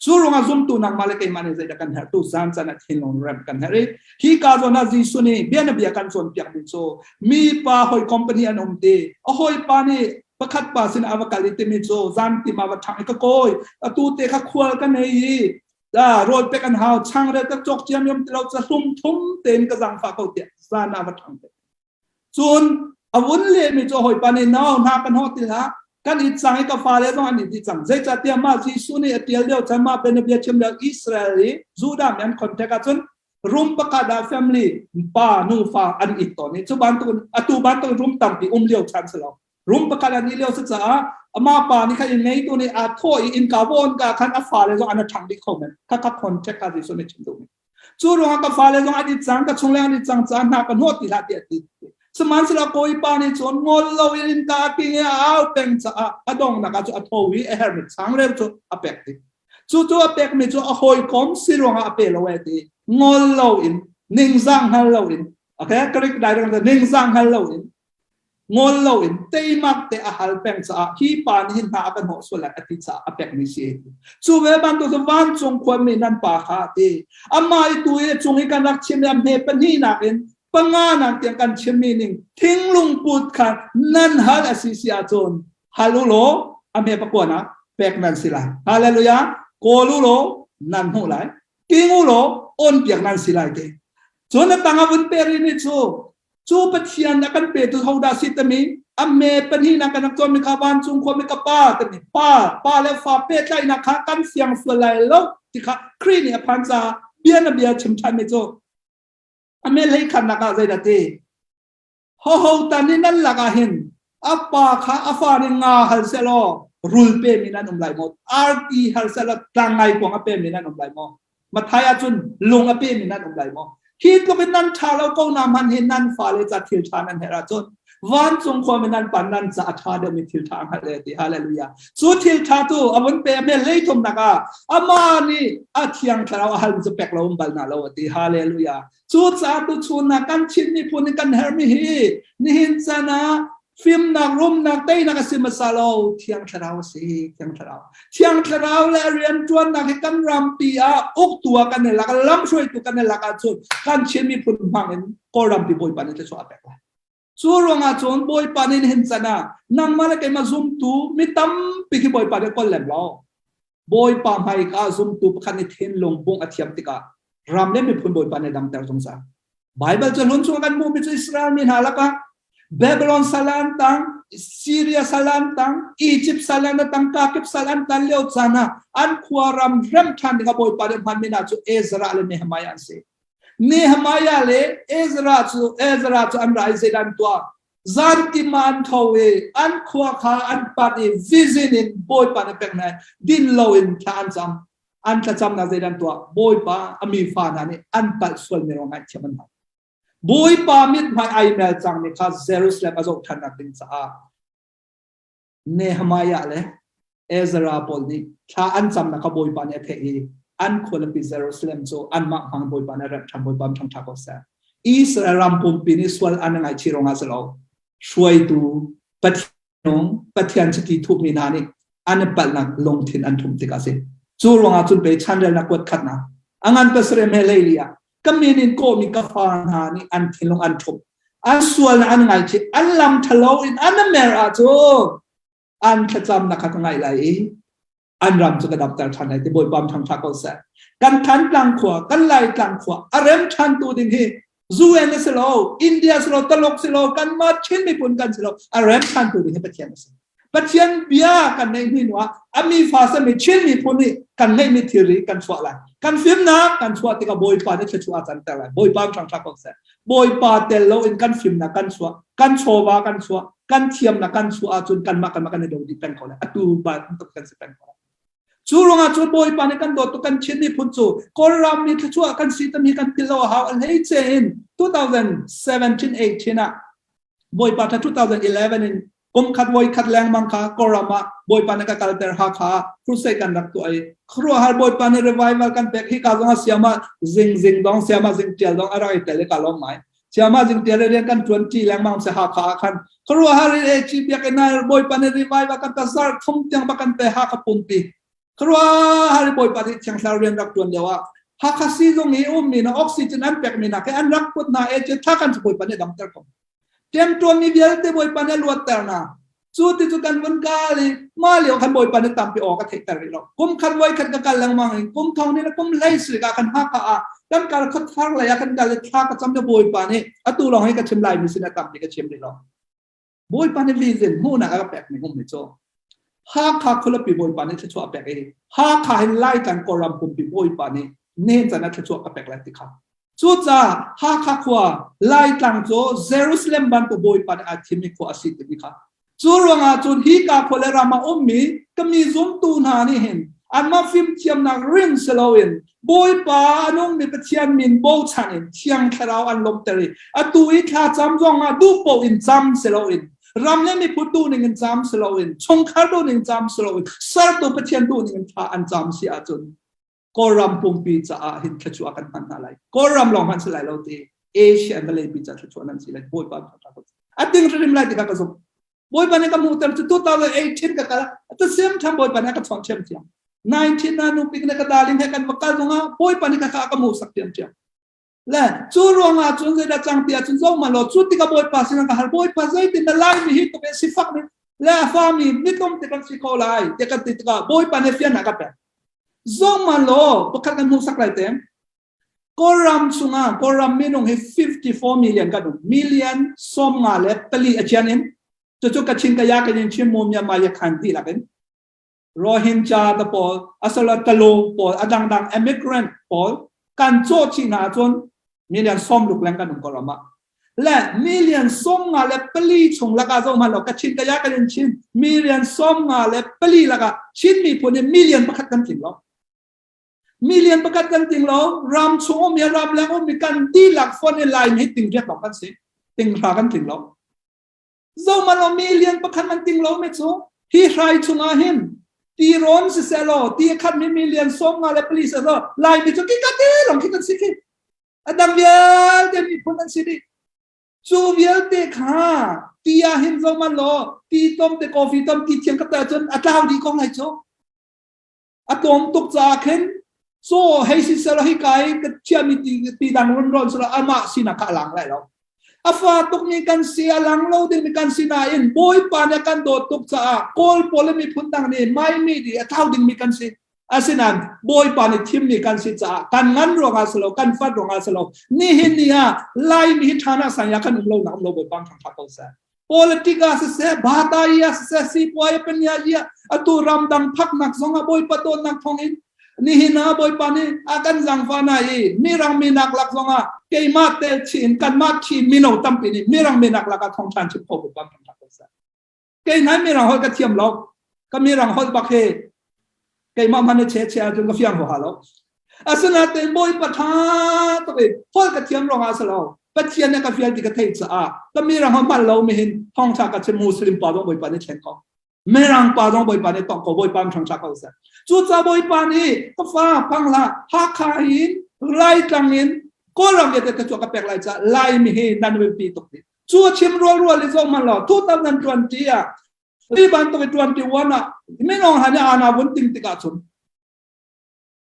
Cu ruangah zumtu nangmah le keimah nih zeidah kan herh tu zan can ah thinlung remh kan herh i hi ka zawn ah Jesuh nih bianabia kan cawnpiak mi cu mi pa hawi company an um ti a hawipa nih pakhat pa sin a va kal i timi cu zan tim a va ṭhang i ka kawi atu te kha khual ka nei i rawl pek an hau changreu ka cawk ciam yam ti lo ca hlum thum tein ka zangfah ko tiah zan ah va ṭhang te Cun a vun lehmi cu a hawipa nih no hna kan hawh ti hlah kan it cang i ka fale zong an it dih cang zeicahtiah mah Jesuh nih a tial lio chan mah bianabia chim lio Israel i Judah mi an contact ahcun room pakhat ah family pa nu fa an it tawn i cu bantuk atu bantuk room tampi um lio chan si lo room pakhat an i lio si caah amah pa nih khan inn ngeitu nih aa thawh i innka vawn ka khan a fale zong an ṭhang dih kho men kha kha contact kha Jesuh nih chim duhmi Cu ruangah ka fale zong an i cang, ka chung le an i cang caah hna ka hnawh ti hlah tiah a ti. Sihmanhsehlaw kawipa nih cun ngol lo in innka a king i a au peng caah a donghnak ah cu a tho i a herhmi changreu cu a pek dih. Cu cu a pekmi cu a hawikom si ruangah a pe lo e ti. Ngol lo in, ningzang hngal lo in, okay, Greek direct ningzang hngal lo in ngol loin teimak te a hal peng caah hi pa nih hin hna a kan hnawh sual lai a ti caah a pekmi si cu ve bantuk cu vancung khuami nan pa kha a ti amah i tu i cung i kan rak chim i a hme pahnihnak in panga nak tiang kan chimmi ning thinglung put kha nan hal a si si ahcun hal u law a hme pakua pek nan si lai hallelujah kawl u law nan hmuh lai king u law on piak nan si lai te cun a tang a vun pe rih mi cu Cu Pathian a kan petu hodah si timi a me pahnihnak kan rak cawnmi kha vancung khuami ka pa timi pa pa le fa pehtlaihnak kha kan siang sual lai lo ti kha Khrih nih a phan caah bia na bia chim ṭhanmi cu a me hlei khatnak ah zeidah ti hoho tan i nan lakah hin a pa kha a fa nih nga hal sehlaw rul pemi nan um lai maw arti hal sehlaw tlangngai kuang a pemi nan um lai maw Mathai ahcun lung a pemi nan um lai maw? Hi tluk in nan ṭha lo ko na hmanh hi nan fale ca thil ṭha nan herh ahcun vancung khuami nan pan nan ca a ṭha deuhmi thil ṭha hngalh e ti hallelujah cu thil ṭha tu a vun pe me leithumnak ah amah nih a thiang thlarau a halmi cu pek lo um bal na lo a ti hallelujah Cucaah tuchun ah kan Chin miphun in kan herhmi hi nihin chan ah fimnak, rumnak, teinak a si hmasa lo, Thiang Thlarau a si, Thiang Thlarau. Thiang Thlarau le a rianṭuannak hi kan rampi ah uktu ah kan i lak, lamhruaitu kan i lak ahcun kan Chin miphun hmang in Kawlrampi Bawipa nih thluachuah a pek lai. Cu ruangah cun Bawipa nih nihin can ah nangmah le keimah zumtu mi tampi khi Bawipa nih kawl lem lo. Bawipa hmaika zumtu pakhat nih thinlung bungh a thiam tikah ram le miphun Bawipa nih damter zungzal. Baibal cu hlun chung kan hmuhmi cu Israel mi hna lakah Babylon sal an tang, Syria sal an tang, Egypt sal an tang, kakip sal an tan lio caan ah an khua ram rem ṭhan dingah Bawipa nih hmanmi hna cu Ezra le Nehemiah an si. Nehemiah le Ezra cu Ezra cu an ra i zeidah an tuah? Zantim ah an tho i an khua kha an panh i vision in Bawipa nih pek hna din loin thla an cam. An thlacamnak zeidah an tuah? Bawipa a mi fa hna nih an palh sualmi ruang ngaihthiam an hal. Bawipa mithmai ai mel cangmi kha Jerusalem a zoh ṭhannak ding caah Nehemiah le Ezra pawl nih thla an camnak kha Bawipa nih a theih i an khualipi Jerusalem cu anmah hmang Bawipa nih a remh ṭhan Bawipa ṭhang ṭha ko seh. Israel ram pumpi nih sual an ngaihchih ruangah si lo hruaitu Pathian Pathian chiti thuhmi hna nih an i palhnak lungthin an ṭhumh tikah a si. Cu ruangah cun pe chanrelnak kuat khatnak a ngan pasarih he leili ah ka min in kawhmi ka fa hna nih an thinlung an ṭhumh an sualnak an ngaichih an lam ṭhalo in an mer ahcun an thlacamnak kha ka ngaih lai i an ram cu ka damter ṭhan lai ti Bawipa ṭhang ṭha ko seh. Kan Thantlang khua, kan Laitlang khua a rem ṭhan tu ding hi. UN a si lo, India si lo, Taluk si lo, kanmah Chin miphun kan si lo, a rem ṭhantu ding hi Pathian a si. Pathian bia kan neih hnu ah a mi fa sami Chin miphun nih kan ngeihmi thilri kan chuah lai. Kan fimnak kan chuah tikah Bawipa nih thluachuah a canter lai. Bawipa ṭhangṭha ko seh. Bawipa tel loin kan fimnak kan chuah, kan chawva kan chuah, kan thiamnak kan chuah ahcun kanmah kanmah kan i do dih peng ko lai. Atu bantuk kan si peng ko lai. Cu ruangah cun Bawipa nih kan dawt tuk kan Chin miphun cu Kawlram mi thluachuah kan si tam hi kan philh lo a hau. A hleice in 2017-18 ah Bawipa tha 2011 in kum khat voi khat lengmang kha Kawlram ah Bawipa nih ka kalter Hakha crusade kan rak tuah i khuaruahhar Bawipa nih revival kan pek hi ka zong ah siama zing zing dong siama zing tial dong a rak i tel i ka lawm ngai siama zing tial rian kan tuan ti lengmang se Hakha ah khan khuaruahhar in e chi biakinn ah Bawipa nih revival kan ta zar thum tiang ba kan pe Hakha pumpi khuaruahhar Bawipa nih thiang thlarau rian rak tuan lio ah Hakha sizung i ummi na oxygen an pekmi hna ke an rak put hna e cu tha kan cu Bawipa nih damter ko Ṭemṭuanmi vialte Bawipa nih a luatter hna. Cu ti cu kan vun kal i mah lio khan Bawipa nih tampi aw ka theihter rih lo. Kum khat voi khat ka kal lengmang i kum thong nih le kum hlei suik ah khan Hakha ah kan kal khuathar lei ah kan kal i thla ka cam i Bawipa nih atu lawng hi ka chim laimi sin ah tampi ka chim rih lo. Bawipa nih vision hmuhnak a ka pekmi hum hi cu Hakha khualipi Bawipa nih thluachuah a pek i Hakha hin Laitlang Kawlram pumpi Bawipa nih nen can ah thluachuah ka pek lai ti kha Cucaah Hakha khua Laitlang cu Jerusalem bantuk Bawipa nih aa thimmi khua a si timi kha. Cu ruangah cun hi ka khua le ram ah ummi ka mi zumtu hna nih hin anmah fimthiamnak ring si loin Bawipa a nungmi Pathian min bochan in Thiang Thlarau an lawmhter i atu i thlacam zong ah duh paoh in cam si loin ram le miphun duh ning in cam si loin chungkhar duh ning cam si loin sertu Pathian duh ning in thla an cam si ahcun Kawlram pumpi caah hin thluachuah kan hman hna lai. Kawlram lawng hman si lai lo ti Asia and vawleipi ca thluachuah nan si lai. Bawipa a ting hrim lai ti kha ka zumh. Bawipa nih ka hmuhter cu 2018 ka kal the same time Bawipa nih a ka chawnh thiam thiam. 19 na nu pik ne ka darling he kan va kal zongah Bawipa nih ka kha ka hmuh sak thiam thiam. Le cu ruangah cun zeidah cang ti ahcun zo ma law cu tikah Bawipa sinah ka hal Bawipa zeitin na Laimi hi tuk in sifak nih le a fami mitlum te kan si ko lai tiah kan ti tikah Bawipa nih fiannak ka pek. Zo ma law pakhat kan hmuhsak lai te Kawlram chungah Kawlram minung hi 54 million kan um million 54 a chian in cucu Kachin Kaya kan in chim mu Myanmar Yakhan ti lak in Rohingya te pawl asala Talung pawl a dangdang immigrant pawl kan cawh chih hna ahcun million 60 leng kan um ko ram ah le million 54 chung lakah zoh hmanh law Kachin kaya kan in chin million 54 lakah Chin miphun hi million pakhat kan tling lo million pakhat kan tling lo ram chung um ya ram leng um mi kan dihlak fon in lai mi ting riat lawng kan si ting hra kan tling lo Zohmanh million pakhat man ting lo me cu hi hrai chungah hin ti rawn siseh law ti a khat mi million 54 seh law Laimi cu ki ka te long khi kan si khi a dang vialte miphun an si dih cu vialte kha ti ah hin zohmanh law ti tom te coffee tom ti thiang ka ta cun a tlau dih ko lai cu A tlawm tuk caah khin so hei si selaw hi kai ka chiami ti ti dang run rawn selaw amah sinak kha a lang lai lo. A fa tukmi kan si a lang lo dingmi kan si nain Bawipa nih a kan dawt tuk caah Kawl pawl le miphun dang nih maimi nih a thlau dingmi kan si. Asinain Bawipa nih thimmi kan si caah kan ngan ruangah si lo kan fat ruangah si lo nihin ni ah Laimi hi ṭhanak sang ya kan um lo nak um lo Bawipa thangṭhat ko seh. Politic ah siseh, Batayi ah siseh, sipuai panya i atu ramdang phaknak zong ah Bawipa dawtnak thawngin nihin ah Bawipa nih a kan zangfah na i mirang minak lak zong ah keimah tel chin kanmah Chin mino tampi nih mirang minak lak ah thawngṭhan chim kho Bawipa thangṭhat ko seh. Kei nai mirang holh ka thiam lo. Ka mirang holh bak hi keimah hmanh che che ahcun ka fiang huaha lo. Asinain Bawipa ṭha tuk i holh ka thiam ruangah a si lo. Pathian nih ka fial ti ka theih caah ka mirang ho hman lo mi hin thawngṭha ka chim Muslim pa zong Bawipa nih thlen ko. Mirang pa zong Bawipa nih tong ko Bawipa thangṭha ko seh. Cucaah Bawipa nih ka fa phang hlah Hakha in Laitlang in Kawlram vialte ka chuah ka pek lai caah Laimi hi nan biapi tuk ti. Cu a chim rual rual i zoh hmanh law 2020 ah hi bantuk i 21 ah minung han i ana vun ting tikah cun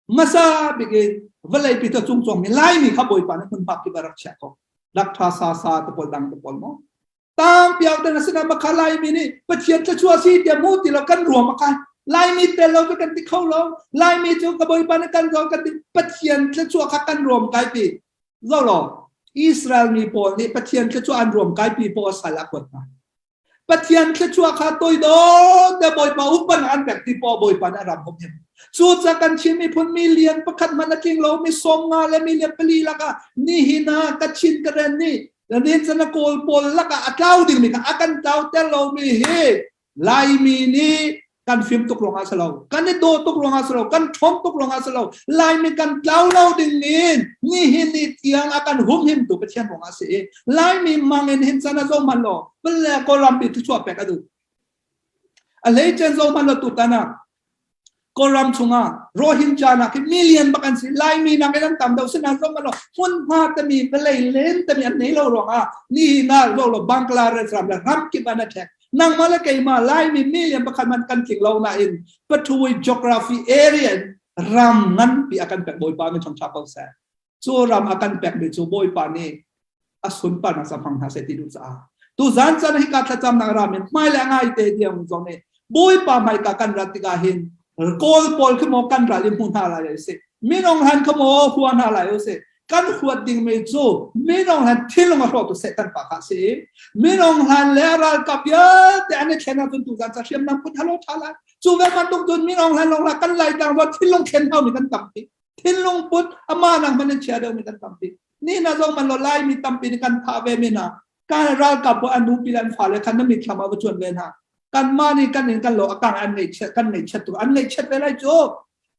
hmasa bik in vawlei pi ta cung mi Laimi kha Bawipa nih hmunhma kip a rak chiah ko. Rak tha sa sa te pawl dang te pawl mo. Tang piau te na sina makha Laimi nih Pathian thluachuah si tiah mu ti lo kan ruam a kai. Laimi tel lo cu kan ti kho lo. Laimi cu ka Bawipa nih kan zo kan ti Pathian thluachuah kha kan ruam kai ti. Zo lo. Israel mi pawl nih Pathian thluachuah an ruam kaipi pawl sal a kuat hna. Pathian thluachuah kha toidor te Bawipa upan an pek ti paw Bawipa nih a ram humhim. Cucaah kan Chin miphun million pakhat hmanh a tling lo mi 50 le million pali lakah nihin ah Kachin Karen nih nihin chan a Kawl pawl lakah a tlau dingmi kha a kan tlauter lomi hi Laimi nih kan fim tuk ruangah si lo, kan i daw tuk ruangah si lo, kan ṭhawm tuk ruangah si lo, Laimi kan tlau lo ding in nihin ni tiang a kan humhimtu Pathian ruangah si i Laimi mang in hin chan a zo hman lo, pale Kawlram pi thuchuah pek a duh. A hleicen zo hman lo tutan ah Kawlram chungah Rohingya nak hi million bak an si Laimi nak in an tam deuh sinain zong lo hmunhma tami vawlei len tami an nei lo ruangah nihin ah lo lo Bangladesh ram le ram kip an a ṭhek nangmah le keimah Laimi million pakhat man kan tling lo nain Pathui geography area in ram nganpi a kan pek Bawipa min chong ko seh Cu ram a kan pekmi cu Bawipa nih a sunparnak sa hmang hna seh ti duh caah tu zan caan hi ka thlacamnak ram in hmai le ngai te tiang zong nih Bawipa hmaika kan rat tikah hin Kawl pawl khi maw kan ral i hmu hna lai si minung han kha maw hua hna lai si kan huat dingmi cu minung han thinlung a hrawhtu Satan pa kha si minung han le ralkap vialte an i thlen ahcun tu zan ca hriamnam put halo tha lai cu ve bantuk cun minung han long la kan lai tang ruat thinlung thlen haumi kan tampi thinlung put amah nak hmanh in chia deuhmi kan tampi ni na zong man lo laimi tampi nih kan thah ve mi hna kan ralkap bu an nupi le an fale khan na mitthlam ah va cuan ve hna kanmah nih kan in kan lo akang an ngeihchiat kan ngeihchiat tu an ngeihchiat ve lai cu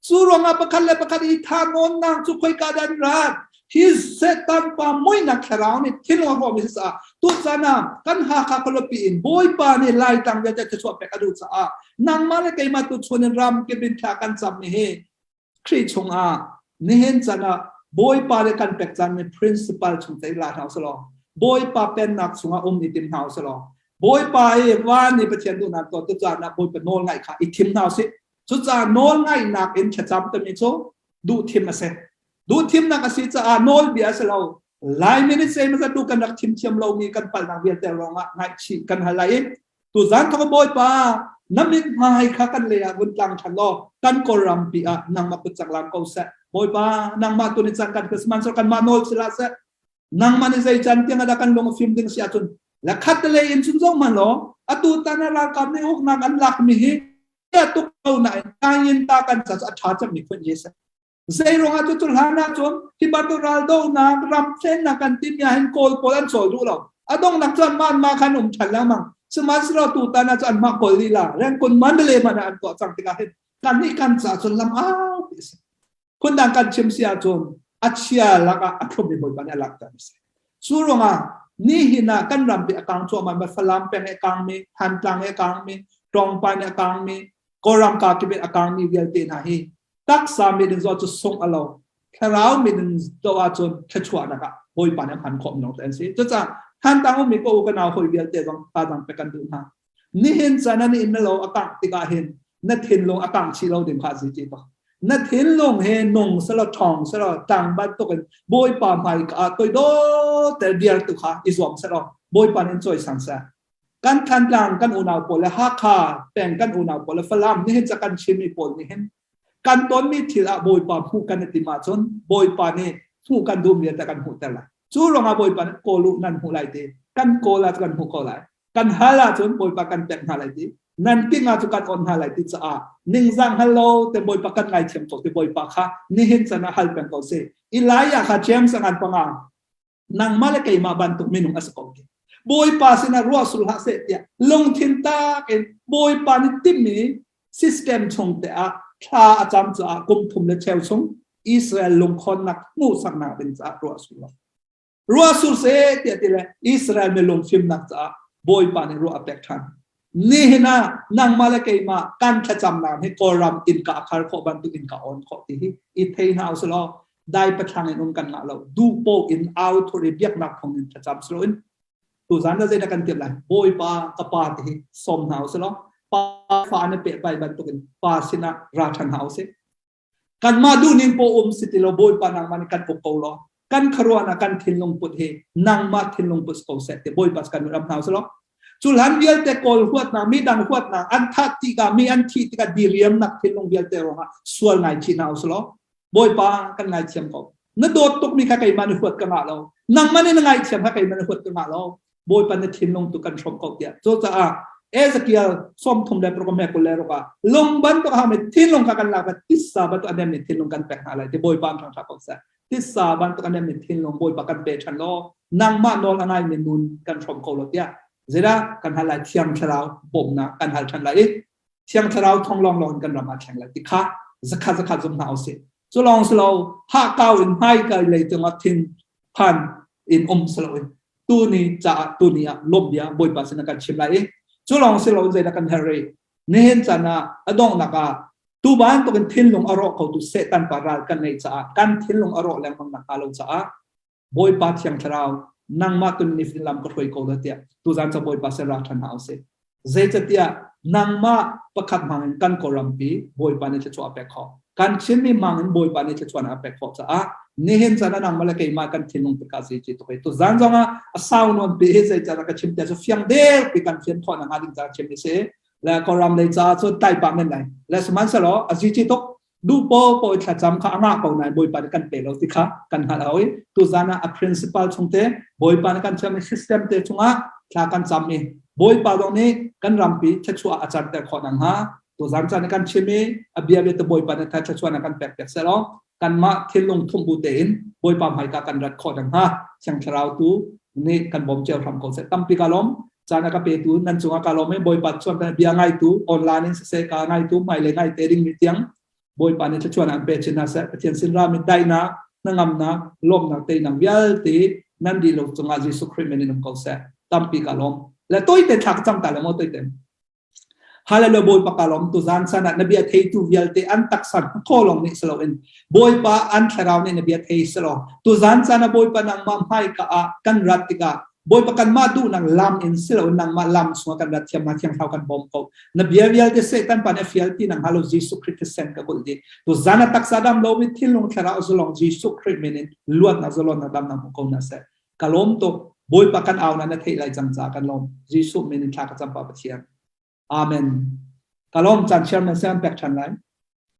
cu ruangah pakhat le pakhat i tha nawnnak cu khoika dan rat hi setan pa muinak thlarau nih thinlung a hrawhmi si caah tuchan ah kan Hakha khualipi in Bawipa nih Laitlang vialte thluachuah pek a duh caah nangmah le keimah tu chun in ram kip in thla kan cam mi hi Khrih chungah nihin can ah Bawipa le kan pek cangmi principle chung te la hna usih law Bawipa pennak chungah um i tim hna usih law Bawipa i van i Pathian duhnak tuah tu caan ah Bawipa nawl ngaih kha i thim hna usih. Cucaah nawl ngaihnak in thlacam timi cu duhthim a si. Duhthimnak a si caah nawlbia a si lo. Lai minute zeimawzat tu kan rak thim thiam lomi kan palhnak vialte ruangah ngaihchih kan hal lai i Tuzan thawk Bawipa na mithmai kha kan lei ah vun tlang ṭhan law kan Kawlrampi ah nangmah kut cak lang ko seh. Bawipa nangmah tu nih cang kan Christmas kanmah nawl si hlah seh. Nangmah nih zei can tiang dah kan lung a fim ding si ahcun la khat lei in cun zong hmanh law atu tan ah ralkap nih uknak an lakmi hi tuk ko nain kain ta kan ca cu a ṭha cemmi phun hi si. Zeiruangah cu cu hlan ahcun hi bantuk raldohnak ramthlennak kan timi ah hin Kawl pawl an cawl duh lo. A donghnak cu anmah anmah khan um ṭhan lengmang. Sihmanhsehlaw tutan ah cun anmah Kawl lila Rangoon Mandalay hmanh ah an tuah cang tikah hin kannih kan caah cun lam au ti a si. Phundang kan chim si ahcun a chia lakah a thlummi Bawipa nih a langhter a si. Cu ruangah nihin ah kan rampi a kang cuahmah mi Falam peng i a kangmi, Thantlang i a kangmi, Tawngpai nih a kangmi, Kawlram kakip in a kangmi vialte hna hi taksa mit in zoh cu sungh a lo thlarau mit in zoh ahcun thluachuahnak ah Bawipa nih a hman khawh minung te an si. Cucaah Thantlang ummi ka u ka nau hawi vialte zong thazaang pek kan duh hna. Nihin caan ah na inn na lo a kangh tikah hin na thinlung a kangh chih lo ding kha zi ti ko. Na thinlung he nung selaw ṭhawng selaw tlang bantukin Bawipa hmai ka ah toidor te diar tu kha i zuam selaw Bawipa nih in cawisang seh. Kan Thantlang kan unau pawl le Hakha peng kan unau pawl le Falam nihin ca kan Chinmi pawl nih hin kan tonmi thil ah Bawipa hmuh kan i tim ahcun Bawipa nih hmuh kan duhmi te kan hmuhter lai. Cu ruangah Bawipa nih kawl u nan hmuh lai ti. Kan kawl ah kan hmuh ko lai. Kan hal ahcun Bawipa kan pek hna lai ti. Nan king ah cu kan on hna lai ti caah ningzang hal lo te Bawipa kan ngaithiam ko ti Bawipa kha nihin can ah hal peng ko si. Elijah kha James a ngan panga nangmah le keimah bantuk minung a si ko ti bawipa sinah ruah sul hlah seh tiah lungthin tak in bawipa nih timmi system chung te ah thla a cam caah kum thum le cheu chung Israel lungkhonnak hmuhsaknak ding caah ruah sul lo ruah sur seh tiah ti le Israel mi lungfimnak caah bawipa nih ruah a pek ṭhan nihin ah nangmah le keimah kan thlacamnak hi Kawlram innka a khar khawh bantuk innka on khawh ti hi i thei hna usih law dai pathlang in um kan ngah lo duh po in au thur i biaknak thong in thlacam silo in tuzan da zeidah kan tiap lai bawipa ka pa ti hi som hna usih law pa fa na pe pai bantuk in pa sinah ra ṭhan hna usih Kanmah duhning paw um si ti lo Bawipa nangmah nih kan uk ko law kan khuaruahnak kan thinlung put hi nangmah thinlung put ko seh ti Bawipa kan ram hna usih law cu hlan vialte kawl huatnak midang huatnak an thah tikah mi an thih tikah diriamnak thinlung vialte ruangah sual ngai chih hna usih law Bawipa kan ngaithiam ko. Na dawt tukmi kha keimah nih huat ka ngah lo. Nangmah nih na ngaihthiam kha keimah nih huat ka ngah lo. Bawipa na thinlung tu kan hrawm ko tiah. Cucaah Ezekiel 36 he 26 ah lung bantuk hami thinlung kha kan lak tissa bantuk a nemmi thinlung kan pek hna lai ti Bawipa an thangṭhat ko seh. Tissa bantuk a nemmi thinlung Bawipa kan pe ṭhan law nangmah nawl a ngaimi nun kan hrawm ko lo tiah zeidah kan hal lai Thiang Thlarau bawmhnak kan hal ṭhan lai i Thiang Thlarau thong lawnglawng in kan ram ah thleng lai ti kha zakhat zakhat zum hna usih. Cu lawng si lo hahkau in hmaikal lei cungah thin phan in um si loin tuni caah tuni ah lawm bia Bawipa sin kan chim lai i cu lawng si lo zeidah kan herh rih nihin caan ah a donghnak ah tu bantukin thinlung a rawh khotu Satan pa ral kan ngeih caah kan thinlung a rawh lengmang nak hnga lo caah Bawipa Thiang Thlarau nangmah tun nifatin lam ka hruai ko la tiah tuzan ca Bawipa sin ra ṭhan hna usih. Zeicatiah nangmah pakhat hmang in kan Kawlrampi Bawipa nih thluachuah a pek khawh. Kan Chinmi hmang in Bawipa nih thluachuah a pek khawh caah nihin caan ah nangmah le keimah kan thinlung pek ah zei tuk hi tuzan zong ah a sau nawn pi hi zei caan ka chim tiah cu fiang deuh pi kan fian khawh nakhnga ding caah chim mi si le Kawlram lei caah cun tai pah men lai le sihmanhsehlaw a zi tuk duh po po thlacam kha a ngah ko nain Bawipa nih kan pe lo ti kha kan hngalh hau i tuzan ah a principal chung te Bawipa nih kan thiammi system te chungah thla kan cam i Bawipa zong nih kan rampi thluachuah a canter khawh nakhnga tuzan caan kan chim i a bia bia te Bawipa nih thluachuah na kan pek piak selaw kanmah thinlung thumbu tein Bawipa hmaika kan rat khawh nakhnga Thiang Thlarau tu nih kan bawm cio hram ko seh tampi ka lawm caan a ka petu nan cungah ka lawm i Bawipa chuan bia ngaitu online in siseh ka ngaitu hmailei ngai te ding mi tiang Bawipa nih thluachuah an pe chin hna seh Pathian sin rami daihnak hnangamnak lawmnak teinak vialte nan dihlak cungah Jesuh Khrih min in um ko seh tampi ka lawm le toite thla ka cam ta le maw toite Hallelujah Bawipa ka lawm tu zan san ah na bia theitu vialte an taksa kho lawng nih si loin Bawipa an thlarau nih na bia thei si law tu zan caan ah Bawipa nangmah hmaika ah kan rat tikah Bawipa kanmah duhnak lam in si loin nangmah lam chungah kan rat thiam thiang thlarau kan bawm ko na bia vialte Satan pa nih a fial ti nang halo Jesuh Khrih thisen ka kulh dih tu zan a taksa dam lomi thinlung thlarau zalong Jesuh Khrih min in luatnak zalonnak damnak hmu ko na seh ka lawm tuk Bawipa kan au na na theih lai cang ca kan lawm Jesuh min in thla ka cam pa Pathian Amen ka lawm caan chairman sian pek ṭhan lai.